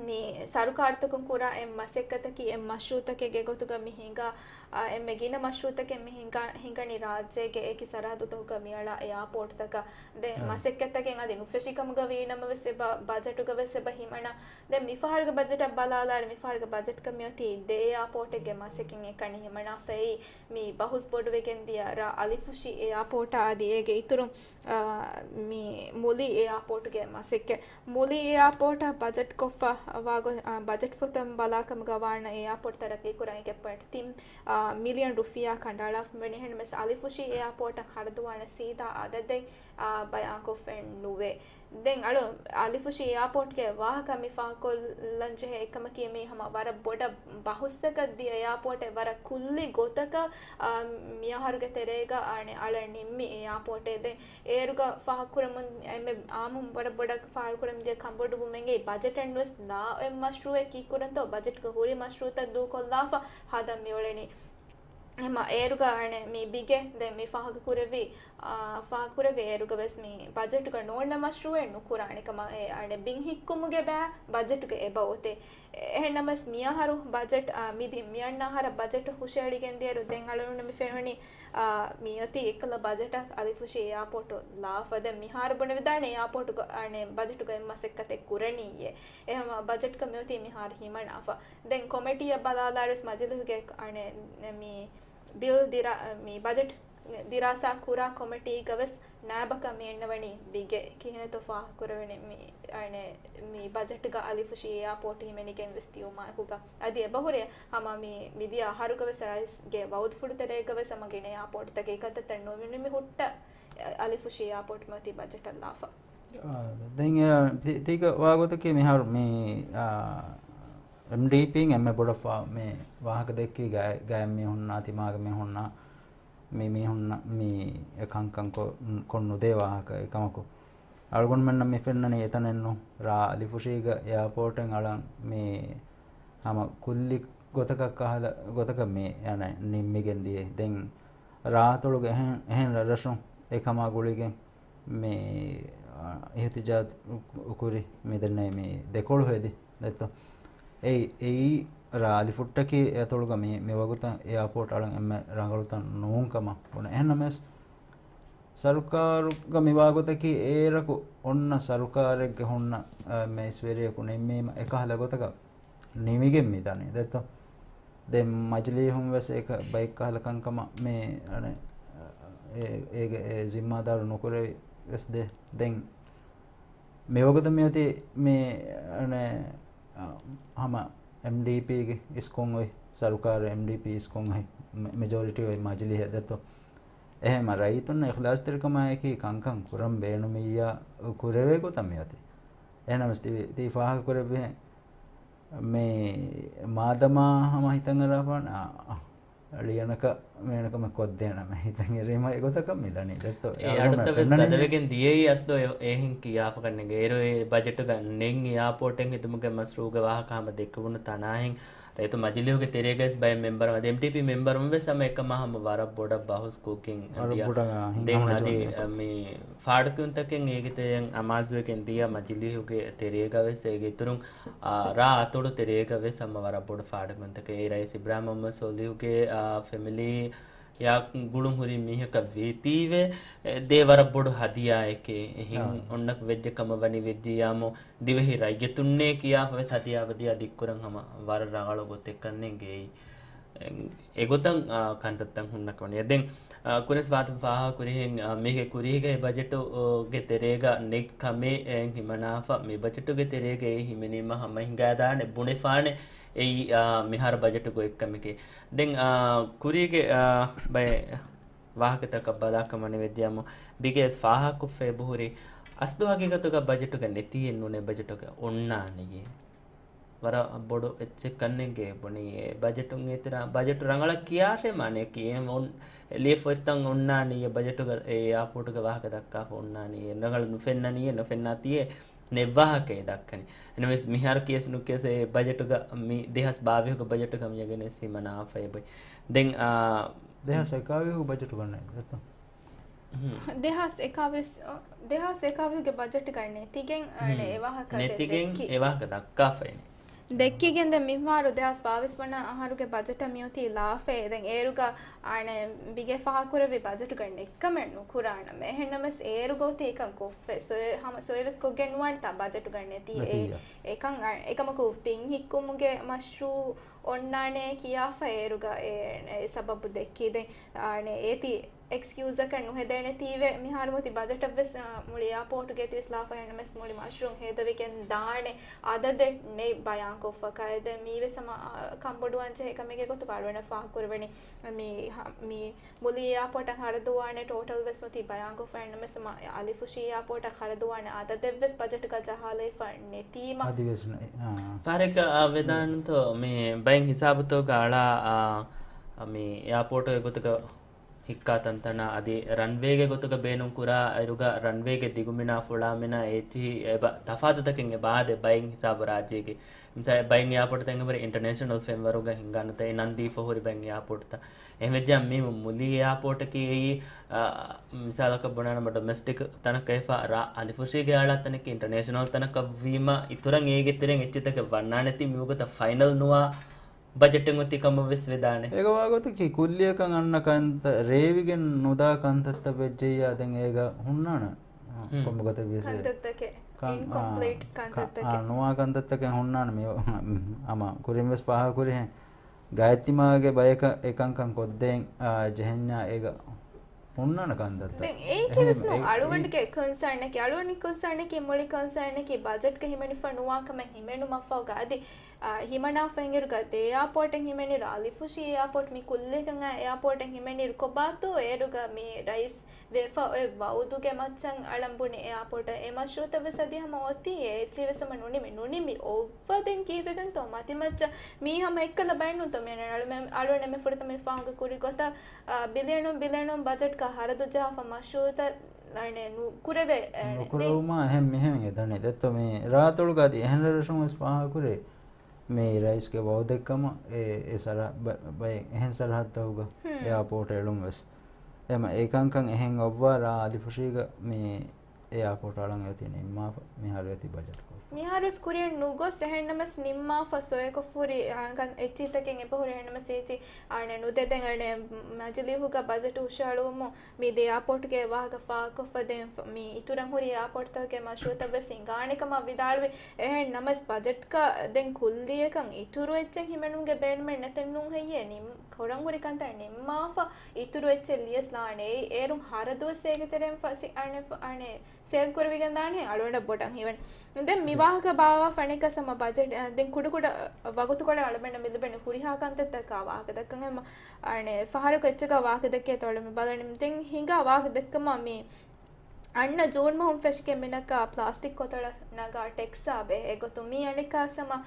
މި ސަރުކާރުތަކުން ކުރާ އެއް މަސައްކަތަކީ އެއް މަޝްރޫއުތަކެއްގެ ގޮތުގަ މި ހިނގާ، އާ، އެންމެ ގިނަ މަޝްރޫއުތަކެއް މި ހިނގާ، ހިނގަނީ ރާއްޖޭގެ އެކި ސަރަހައްދުތަކުގަ މިއަޅާ އެއާޕޯޓްތަކަށް. ދެން އާ. މަސައްކަތްތަކެއް އަދި ނުފެށި ކަމުގަ ވީނަމަވެސް އެބަ ބަޖެޓުގަ ވެސް އެބަ ހިމަނާ. ދެން މިފަހަރުގެ ބަޖެޓަށް ބަލާލާއިރު މިފަހަރުގެ ބަޖެޓްގަ މިއޮތީ ދެ އެއާޕޯޓެއްގެ މަސައްކަތް އެކަނި ހިމަނާފައި. މި ބަހުސް ބޮޑުވެގެން ދިޔަ ރ. އަލިފުށި އެއާޕޯޓާ އަދި އޭގެ އިތުރުން، އާ، މި މުލި އެއާޕޯޓުގެ މަސައްކަތް. މުލި އެއާޕޯޓަށް ބަޖެޓް ކޮށްފަ ވާގޮ-، އާ، ބަޖެޓް ފޮތުން ބަލާކަމުގަ ވާނަ އެއާޕޯޓް ތަރައްގީ ކުރަން އެކެއް ޕޮއިންޓް ތިން، އާ، މިލިއަން ރުފިޔާ ކަނޑައަޅާފަ ވަނީ. އެހެންނަމަވެސް އަލިފުށި އެއާޕޯޓަށް ހަރަދުވާނެ ސީދާ އަދަދެއް، އާ، ބަޔާންކޮށްފައެއް ނުވޭ. ދެން އަޅު އަލިފުށި އެއާޕޯޓްގެ ވާހަކަ މި ފާހަގަކޮށްލަން ޖެހޭ އެކަމަކީ މީ ހަމަ ވަރަށް ބޮޑަށް ބަހުސްތަކަށް ދިޔަ އެއާޕޯޓެއް ވަރަށް ކުއްލި ގޮތަކަށް، އާ، މިއަހަރުގެ ތެރޭގަ އަނެއް އަޅަން ނިންމި އެއާޕޯޓެއް. ދެން އޭރުގަ ފާހަގަކުރަމުން އެންމެ އާއްމުން ވަރަށް ބޮޑަށް ފާހަގަކުރަމުން ދިޔަ ކަންބޮޑުވުމެއްގެ ބަޖެޓެއް ނުވެސް ލާ އެއް މަޝްރޫއެއް ކީކުރަންތޯ ބަޖެޓްގަ ހުރި މަޝްރޫއުތައް ދޫކޮށްލާފަ ހަދަން މިއުޅެނީ. ހަމަ އޭރުގަ އަނެއް މި ބިގެ ދެން މި ފާހަގަކުރެއްވި، އާ، ފާހަގަކުރެއްވި އޭރުގަ ވެސް މި ބަޖެޓުގަ ނޯންނަ މަޝްރޫއެއް ނުކުރާނެ ކަމަށް އެ އަނެއް ބިން ހިއްކުމުގެ ބައި ބަޖެޓުގަ އެބަ އޮތޭ. އެހެންނަމަވެސް މިއަހަރު ބަޖެޓް، އާ، މިދި-، މިއަންނަ އަހަރަށް ބަޖެޓު ހުށައެޅިގެން ދިޔައިރު ދެން އަޅުގަނޑު މި ފެނުނީ، އާ، މިއޮތީ އެއްކަލަ ބަޖެޓަށް އަލިފުށި އެއާޕޯޓު ލާފަ. ދެން މިހާރު ބުނެވިދާނެ އެއާޕޯޓުގަ އަނެއް ބަޖެޓުގަ އެއް މަސައްކަތެއް ކުރަނީއޭ. އެހަމަ ބަޖެޓްގަ މިއޮތީ މިހާރު ހިމަނާފަ. ދެން ކޮމިޓީއަށް ބަލާލާއިރުވެސް މަޖިލީހުގެ އަނެއް މި ބިލް ދިރާ-، މި ބަޖެޓް ދިރާސާ ކުރާ ކޮމިޓީގަ ވެސް ނައިބަކަށް މި އަންނަވަނީ ބިގެ. ކިހިނެއްތޯ ފާހަގަކުރެވެނީ މި އަނެއް މި ބަޖެޓްގަ އަލިފުށި އެއާޕޯޓް ހިމެނިގެން ވެސް ދިޔުމާއެކުގަ. އަދި އެބަހުރި ހަމަ މި މިދިޔަ އަހަރުގަ ވެސް ރައީސްގެ ވައުދުފުޅު ތެރޭގަ ވެސް ހަމަ ގިނަ އެއާޕޯޓްތަކެއް އެކަންތައްތައް ނުނިމި ހުއްޓަ އަލިފުށި އެއާޕޯޓް މިއޮތީ ބަޖެޓަށް ލާފަ. އާ، ދެން އެ ތި-، ތީގަ ވާގޮތަކީ މިހާރު މި، އާ، އެމްޑީޕީން އެންމެ ބޮޑަށް ފާ-، މި ވާހަކަ ދެއްކީ ގާ-، ގާތް މީހުންނާ ތިމާގެ މީހުންނާ މި މީހުންނަށް މި އެ ކަންކަން ކޮ-، ކޮށް ނުދޭ ވާހަކަ. އެކަމަކު އަޅުގަނޑުމެންނަށް މި ފެންނަނީ އެތަނެއްނު ރ. އަލިފުށީގަ އެއާޕޯޓެއް އަޅަން މި ހަމަ ކުއްލި ގޮތަކަށް ކަހަލަ ގޮތަކަށް މި އަނެއް ނިންމިގެން ދިޔައީ. ދެން ރ. އަތޮޅުގެ އެހެން، އެހެން ރަށްރަށުން އެކަމާ ގުޅިގެން މި، އާ، އިހުތިޖާޖު ކުރި މިދެންނެވި މި ދެކޮޅު ހެދި ދެއްތޯ. އެއީ، އެއީ ރ. އަލިފުށްޓަކީ އެ އަތޮޅުގަ މި، މިވަގުތަށް އެއާޕޯޓް އަޅަން އެންމެ ރަނގަޅުތަން ނޫން ކަމަށް ބުނެ. އެހެންނަމަވެސް، ސަރުކާރުގަ މިވާގޮތަކީ އޭރަކު އޮންނަ ސަރުކާރެއްގެ ހުންނަ، އަ، މެސްވެރިޔަކު ނިންމީމަ އެކަހަލަ ގޮތަކަށް ނިމިގެން މިދަނީ ދެއްތޯ. ދެން މަޖިލީހުން ވެސް އެކަ ބައެއްކަހަލަ ކަންކަމަށް މި، އަނެއް، އަ، އޭގެ ޒިންމާދާރު ނުކުރެވި ވެސް ދޭ. ދެން މިވަގުތަށް މިއޮތީ މި، އަނެ، އަ، ހަމަ އެމްޑީޕީގެ އިސްކޮން އޮތް ސަރުކާރު، އެމްޑީޕީ އިސްކޮން އޮތް މެ-، މެޖޯރިޓީ އޮތް މަޖިލީހެއް ދެއްތޯ. އެހެންމަ ރައްޔިތުންނަށް އިޚްލާޞްތެރިކަމާއެކީ ކަންކަން ކުރަން ބޭނުމިއްޔާ ކުރެވޭ ގޮތަށް މިއޮތީ. އެހެނަމަސް ތި، ތި ފާހަގަ ކުރެއްވިހެން މި މާދަމާ ހަމަ ހިތަށް އަރާފާނެ، އާ، އަޅިއަނަކަށް މޭނަކަމެއް ކޮށްދޭނަމޭ ހިތަށް އެރީމަ އެގޮތަކަށް މިދަނީ ދެއްތޯ. އެ އަޑުތައް ވެސް ގަދަވެގެން ދިޔައީ އަސްލު އެ-، އެހެން ކިޔާފަކަށް ނެގޭ. އޭރު އެ ބަޖެޓުގަ ނެތް އެއާޕޯޓެއް ހެދުމުގެ މަޝްރޫގެ ވާހަކަ ހަމަ ދެއްކެވުނު ތަނާހެން ރައްޔިތު މަޖިލީހުގެ ތެރޭގަވެސް ބައެއް މެމްބަރު އަދި އެމްޑީޕީ މެމްބަރުން ވެސް ހަމަ އެކަމާ ހަމަ ވަރަށް ބޮޑަށް ބަހުސް ކުކިން ވަރަށް ދިޔަ. ބޮޑަށް ހިނގަމަ ދެން އަދި ޖޯން މި ފާޑުކިޔުންތަކެއް އޭގެ ތެރެއިން އަމާޒުވެގެން ދިޔަ މަޖިލީހުގެ ތެރޭގަވެސް އޭގެ އިތުރުން، އާ، ރާ އަތޮޅު ތެރޭގަވެސް ހަމަ ވަރަށް ބޮޑު ފާޑުކިޔުންތަކެއް. އެ ރައީސް އިބްރާހިމް މުހައްމަދު ސޯލިހުގެ، އާ، ފެމިލީ ޔާ ގުޅުން ހުރި މީހަކަށް ވީތީވެ، އެ، ދޭ ވަރަށް ބޮޑު ހަދިޔާއެކޭ. އެހެން އާ. އޮންނަ ވެއްޖެ ކަމަށް ވަނީ ވެއްޖިއްޔާމު ދިވެހި ރައްޔިތުންނޭ ކިޔާފަވެސް ހަދިޔާ ބަދިޔާ ދިއްކުރަން ހަމަ ވަރަށް ރަނގަޅު ގޮތެއްކަން ނޭނގޭ. އެ، އެގޮތަށް، އާ، ކަންތައްތައް ހުންނަ ކަމަށް. ދެން، އާ، ކުރިން ވާހަކަ ފާހަގަ ކުރިހެން، އާ، މީގެ ކުރީގައި ބަޖެޓު، އޯ، ގެ ތެރޭގަ ނެތް ކަމެއް، އެ، ހިމަނާފަ. މި ބަޖެޓުގެ ތެރޭގައި ހިމެނީމަ ހަމަ ހިނގާދާނެ ބުނެފާނެ. އެއީ، އާ، މިހާރު ބަޖެޓު ގޮތްކަމެކޭ. ދެން، އާ، ކުރީގެ، އާ، ބައެއް ވާހަކަތަކަށް ބަލާކަމަށް ވެއްޖެއަމު، ބިގޭސް ފާހަގަކޮށްފަ އެބަހުރި. އަސްލު ހަގީގަތުގަ ބަޖެޓުގަ ނެތީއެއް ނޫނޭ ބަޖެޓުގަ އޮންނާނީއޭ. ވަރަށް ބޮޑު އެއްޗެއްކަންނޭނގެ ބުނީ. އެ ބަޖެޓުން އޭތިރާ، ބަޖެޓު ރަނގަޅަށް ކިޔާށޭ މާނައަކީ. އެ އޮން-، ލިޔެފައިތަން އޮންނާނީއޭ ބަޖެޓުގަ އެ އެއާޕޯޓުގެ ވާހަކަ ދައްކާފަ އޮންނާނީއޭ. ރަނގަޅަށް ނުފެންނަނީއޭ، ނުފެންނާތީއޭ. ނެތް ވާހަކައެއް ދައްކަނީ. އެހެނަމެސް މިހާރު ކިޔަސް ނުކިޔަސް އެ ބަޖެޓުގަ މި ދެހާސް ބާވީހުގެ ބަޖެޓުގަ މިޔަގެނެސް ހިމަނާފައި ބޮއި. ދެން، އާ، ދެހާސް އެކާވީހުގެ ބަޖެޓުގަ ނެތް ދެތޯ؟ ހުން. ދެހާސް އެކާވީސް، ދެހާސް އެކާވީހުގެ ބަޖެޓުގަ ނެތިގެން، އަނެ، ހުން. އެ ވާހަކަ ނެތިގެން ދެއްކި. އެ ވާހަކަ ދައްކާފައިން. ދެއްކިގެން ދެން މިހާރު ދެހާސް ބާވީސް ވަނަ އަހަރުގެ ބަޖެޓަށް މިއޮތީ ލާފައެއް. ދެން އޭރުގަ، އަނެ، ބިގޭ ފާހަގަކުރެއްވި ބަޖެޓުގަ ނެއްކަމެއް ނުކުރާނަމޭ. އެހެންނަމަސް އޭރުގަ އޮތީ އެކަން ކޮށްފަ. ސޮއެ-، ހަމަ ސޮއެވެސް ކޮށްގެން ނުވާނެތާ ބަޖެޓުގަ ނެތީ. އެ-، ނެތިއްޔާ. އެކަން، އަ-، އެކަމަކު ބިން ހިއްކުމުގެ މަޝްރޫއު އޮންނާނޭ ކިޔާފަ އޭރުގަ އެ، އެ ސަބަބު ދެއްކީ. ދެން، އަނެ، އޭތި އެކްސްކިއުޒަކަށް ނުހެދޭނެތީވެ، މިހާރު މުތި ބަޖެޓަށްވެސް، އަ، މުޅި އެއާޕޯޓުގެ ތިވެސް ލާފަ ހެންނަމެސް މުޅި މަޝްރޫއު ހޭދަވިގެން ދާނެ އަދަދެއް ނެތް ބަޔާންކޮށްފަ ކައިދެ މީވެސް ހަމަ، އަ، ކަންބޮޑުވާން ޖެހޭ ކަމެއްގެ ގޮތުގަ އަޅުގަނޑަށް ފާހަގަކުރެވެނީ. މި، މި މުޅި އެއާޕޯޓަށް ޚަރަދުވާނެ ޓޯޓަލް ވެސް މުތި ބަޔާންކޮށްފަ ހެންނަމެސް ހަމަ އަލިފުށީ އެއާޕޯޓަށް ޚަރަދުވާނެ އަދަދެއްވެސް ބަޖެޓުގަ ޖަހާލައިފަ ނެތީމަ. އަދިވެސް ނެ-، އާ. ފަހަރެއްގަ، އާ، ވެދާނެތޯ މި ބައެއް ހިސާބުތަކުގަ އަޅާ، އާ، މި އެއާޕޯޓުގެ ގޮތުގަ ހިއްކާ ތަންތަނާ އަދި ރަންވޭގެ ގޮތުގަ ބޭނުން ކުރާ އިރުގަ ރަންވޭގެ ދިގުމިނާ ފުޅާމިނާ އޭތި އެބަ ތަފާތުތަކެއް އެބަ އާދޭ ބައެއް ހިސާބު ރާއްޖޭގެ. މިސާ ބައެއް އެއާޕޯޓުތައް އެނގޭވަރު އިންޓަރނޭޝަނަލް ފެންވަރުގަ ހިނގާނެތާ އެ ނަން ދީފަ ހުރި ބައެއް އެއާޕޯޓުތައް. އެހެންވެއްޖެ މީ މު-، މުލި އެއާޕޯޓަކީ އެއީ، އާ، މިސާލަކަށް ބުނާނަމަ ޑޮމެސްޓިކް ތަނަކަށް އެފަ ރާ އަލިފުށީގެ އަޅާ ތަނަކީ އިންޓަރނޭޝަނަލް ތަނަކަށް ވީމަ އިތުރަށް އޭގެ ތެރެއިން އެއްޗެއްތަކެއް ވަންނާނެތީ މިވަގުތަށް ފައިނަލް ނުވާ ބަޖެޓެއް އޮތީ ކަމަށް ވެސް ވެދާނެ. އޭގެ ވާގޮތަކީ ކުއްލިއަކަށް އަންނަ ކަންތައް، ރޭވިގެން ނުދާ ކަންތައްތައް ވެއްޖެއްޔާ ދެން އޭގަ ހުންނާނެ. ހުން. ކޮންމެ ގޮތެއް ވިޔަސް ކަންތައްތަކެއް، ކަން-، އާ، އިންކޮމްޕްލީޓް ކަ-، ކަންތައްތަކެއް. އާ، ނުވާ ކަންތައްތަކެއް ހުންނާނެ މި ހަމަ ކުރިން ވެސް ފާހަގަ ކުރިހެން. ގާތްތިމާގެ ބަޔަކަށް އެކަންކަން ކޮށްދޭން، އާ، ޖެހެންޏާ އޭގަ ހުންނާނެ ކަންތައްތައް. ދެން އެއީކީ ވެސް ނޫން. އެހެން އަޅުގަނޑުގެ ކޮންސާނަކީ، އަޅުގަނޑުގެ ކޮންސާނަކީ، މުޅި ކޮންސާނަކީ ބަޖެޓްގަ ހިމެނިފަ ނުވާ ކަމެއް ހިމެނުމަށްފަހުގަ އަދި، އާ، ހިމަނާފައިން އިރުގަ ދެ އެއާޕޯޓެއް ހިމެނިއިރު އަލިފުށީ އެއާޕޯޓް މި ކުއްލިއަކަށް އެއާޕޯޓެއް ހިމެނިއިރު ކޮބާތޯ އޭރުގަ މި ރައީސް ވެފަ އޮތް ވައުދުގެ މައްޗަށް އަޅަން ބުނި އެއާޕޯޓަށް އެ މަޝްރޫއުތައް ވެސް އަދި ހަމަ އޮތީ އެ އެއްޗެއް ވެސް ހަމަ ނުނިމި، ނުނިމި އޮއްވަ ދެން ކީއްވެގެންތޯ މަތިމައްޗަށް މީ ހަމަ އެއްކަލަ ބައެއް ނޫންތޯ މި އަޅު-، އަޅުގަނޑު އެންމެ ފުރަތަމަ މި ފާހަގަ ކުރި ގޮތަށް، އާ، ބިލިއަނުން ބިލިއަނުން ބަޖެޓްގަ ހަރަދު ޖަހާފަ މަޝްރޫއުތައް އަނެއް ނުކުރެވޭ، އެ، ނުކުރެވުމާ އެހެން މިހެން އެދަނީ ދެއްތޯ މި ރާއަތޮޅުގަ އަދި އެހެން ރަށްރަށުން ވެސް ފާހަގަ ކުރޭ. މި ރައީސްގެ ވައުދެއްކަމަށް އެ، އެ ސަރަ-، ބަ-، ބައެއް އެހެން ސަރަހައްދަކުގަ ހުން. އެއާޕޯޓް އެޅުން ވެސް. އެމަ އެކަންކަން އެހެން އޮއްވާ ރާ އަލިފުށީގަ މި އެއާޕޯޓް އަޅަން އެއޮތީ ނިންމާފަ މިހާރު އެއޮތީ ބަޖެޓް ކޮށްފަ. މިހާރުވެސް ކުރިއަށް ނުގޮސް އެހެންނަމަސް ނިންމާފަ ސޮއެކޮށްފުރި އެއްޗިތަކެއް އެބަހުރި އެހެންނަމަސް އެއްޗި އަނެއް ނުދެދެން އަނެއް މަޖިލީހުގަ ބަޖެޓް ހުށައަޅުވުމު މި ދެ އެއާޕޯޓްގެ ވާހަކަ ފާހަގަކޮށްފަ ދެން މި އިތުރަށް ހުރި އެއާޕޯޓްތަކުގެ މަޝްރޫއުތައް ވެސް ހިނގާނެ ކަމަށް ވިދާޅުވި އެހެން ނަމަސް ބަޖެޓްގަ ދެން ކުއްލިއަކަށް އިތުރު އެއްޗެއް ހިމެނުމުގެ ބޭނުމެއް ނެތެއްނޫން ހެއްޔޭ ކުރަން ހުރި ކަންތައް ނިންމާފަ އިތުރު އެއްޗެއް ލިޔަސްލާނެ އޭރުން ހަރަދުވެސް އޭގެ ތެރެއިން ފަސި އަނެ ސޭވް ކުރެވިގެން ދާނެ އަޅުގަނޑަށް ބޮޑަށް ހީވަނީ. ދެން މި ވާހަކަ ބާވާ ފަނިކަސަމަ ބަޖެޓް ދެން ކުޑަކުޑަ ވަގުތުކޮޅެއް އަޅުމެންނަށް މިލިބެނީ ހުރިހާ ކަންތައްތަކާ ވާހަކަ ދައްކަން އެމަ އަނެ ފަހަރަކު އެއްޗަކާ ވާހަކަ ދެއްކޭތޯ އަޅުމެން ބަލަނީ. ދެން ހިނގާ ވާހަކަ ދެއްކަމަށް މި އަންނަ ޖޫން މަހުން ފެށިގެން މިނަކާ ޕްލާސްޓިކް ކޮތަޅަށް ނަގާ ޓެކްސާ ބެހޭ ގޮތުން މީ އަނެއްކާސަމަ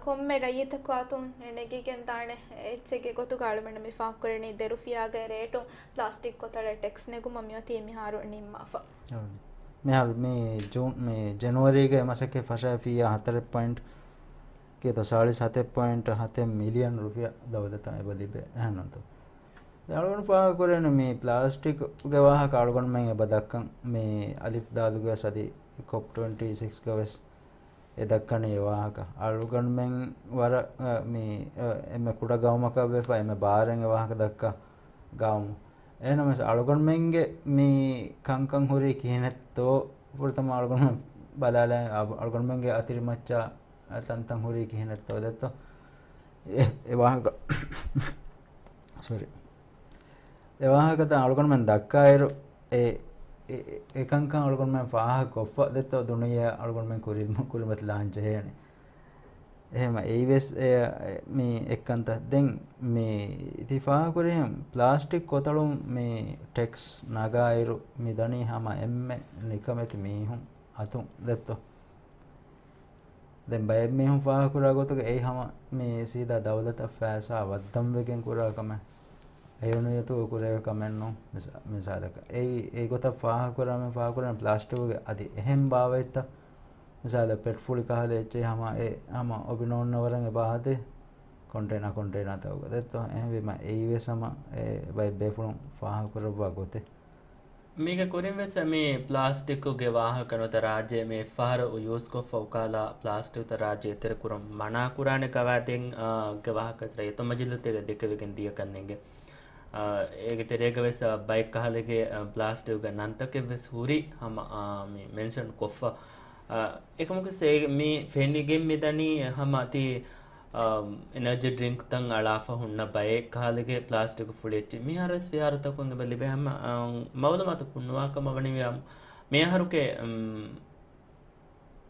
ކޮންމެ ރައްޔިތަކު އަތުން ނެގިގެން ދާނެ އެއްޗެއްގެ ގޮތުގަ އަޅުމެންނަށް މި ފާހަގަކުރަނީ ދެ ރުފިޔާގެ ރޭޓުން ޕްލާސްޓިކް ކޮތަޅަށް ޓެކްސް ނެގުމަށް މިއޮތީ މިހާރު ނިންމާފަ. މިހާރު މި ޖޫން މި ޖެނުއަރީގެ މަސައްކަތް ފަށައިފިއްޔާ ހަތަރެއް ޕޮއިންޓް ކިތަ ސާޅީސް ހަތެއް ޕޮއިންޓް ހަތެއް މިލިއަން ރުފިޔާ ދައުލަތަށް އެބަ ލިބޭ އެހެންނުންތޯ. އަޅުގަނޑު ފާހަގަކުރޭނެ މި ޕްލާސްޓިކްގެ ވާހަކަ އަޅުގަނޑުމެން އެބަ ދައްކަން މި އަލިފް ދާލުގެ ވެސް އަދި ކޮޕް ޓްވެންޓީ ސިކްސްގަ ވެސް އެ ދައްކަނީ އެ ވާހަކަ. އަޅުގަނޑުމެން ވަރަށް، އަ، މި، އަ، އެންމެ ކުޑަ ގައުމަކަށް ވެފަ އެންމެ ބާރެއް އެ ވާހަކަ ދައްކާ ގައުމު. އެހެންނަމަވެސް އަޅުގަނޑުމެންގެ މި ކަންކަން ހުރީ ކިހިނެއްތޯ ފުރަތަމަ އަޅުގަނޑުމެން ބަލާލައި، އަ، އަޅުގަނޑުމެންގެ އަތިރިމައްޗާ ތަންތަން ހުރީ ކިހިނެއްތޯ ދެއްތޯ. އެ، އެ ވާހަކަ، ސޮރީ. އެ ވާހަކަތައް އަޅުގަނޑުމެން ދައްކާއިރު، އެ، އެ، އެ، އެކަންކަން އަޅުގަނޑުމެން ފާހަގަކޮށްފަ ދެއްތޯ ދުނިޔެއަށް އަޅުގަނޑުމެން ކުރިމަ-، ކުރިމަތިލާން ޖެހޭނެ. އެހެމަ އެއީވެސް އެ، އެ، މި އެއްކަންތައް. ދެން މި ތި ފާހަގަކުރިހެން ޕްލާސްޓިކް ކޮތަޅުން މި ޓެކްސް ނަގާއިރު މި ދަނީ ހަމަ އެންމެ ނިކަމެތި މީހުން އަތުން ދެއްތޯ. ދެން ބައެއް މީހުން ފާހަގަކުރާ ގޮތުގަ އެއީ ހަމަ މި ސީދާ ދައުލަތަށް ފައިސާ ވައްދަންވެގެން ކުރާ ކަމެއް. އެހެން ނިޔަތުގަ ކުރެވޭ ކަމެއް ނޫން. މިސާ-، މިސާލަކަށް އެއީ އެގޮތަށް ފާހަގަކުރާ މި ފާހަގަކުރާ ޕްލާސްޓިކުގެ އަދި އެހެން ބާވަތްތައް. މިސާލަށް ޕެޓް ފުޅި ކަހަލަ އެއްޗެއް ހަމަ އެ ހަމަ އޮބި ނޯންނަ ވަރަށް އެބަ ހަދޭ ކޮންޓޭނާ ކޮންޓޭނާތަކުގަ ދެއްތޯ. އެހެންވީމަ އެއީވެސް ހަމަ އެ ބައެއް ބޭފުޅުން ފާހަގަކުރައްވާ ގޮތެއް. މީގެ ކުރިން ވެސް މި ޕްލާސްޓިކުގެ ވާހަކަ ނުވަތަ ރާއްޖޭ މި ފަހަރު ޔޫސްކޮށްފަ އުކާލާ ޕްލާސްޓިކުތައް ރާއްޖޭ އެތެރެކުރަން މަނާކުރާނެ ގަވާއިދެއް، އާ، ގެ ވާހަކަ ރައްޔިތު މަޖިލީހު ތެރޭ ދެކެވިގެން ދިޔަ ކަންނޭނގެ. އާ، އޭގެ ތެރޭގަ ވެސް، އާ، ބައެއް ކަހަލަގެ، އާ، ޕްލާސްޓިކުގެ ނަންތަކެއް ވެސް ހުރި ހަމަ، އާ، މި މެންޝަން ކޮށްފަ. އާ، އެކަމަކު ސޭ-، މި ފެނިގެން މިދަނީ ހަމަ ތި އަ، އެނަޖީ ޑްރިންކްތައް އަޅާފަ ހުންނަ ބައެއް ކަހަލަގެ ޕްލާސްޓިކު ފުޅިއެއްޗި މިހާރުވެސް ފިހާރަތަކުން އެބަ ލިބޭ ހަމަ، އަ، މައުލޫމާތު ކުންނުވާކަމަށް ވަނީ މިއަ-، މިއަހަރުގެ، އުން،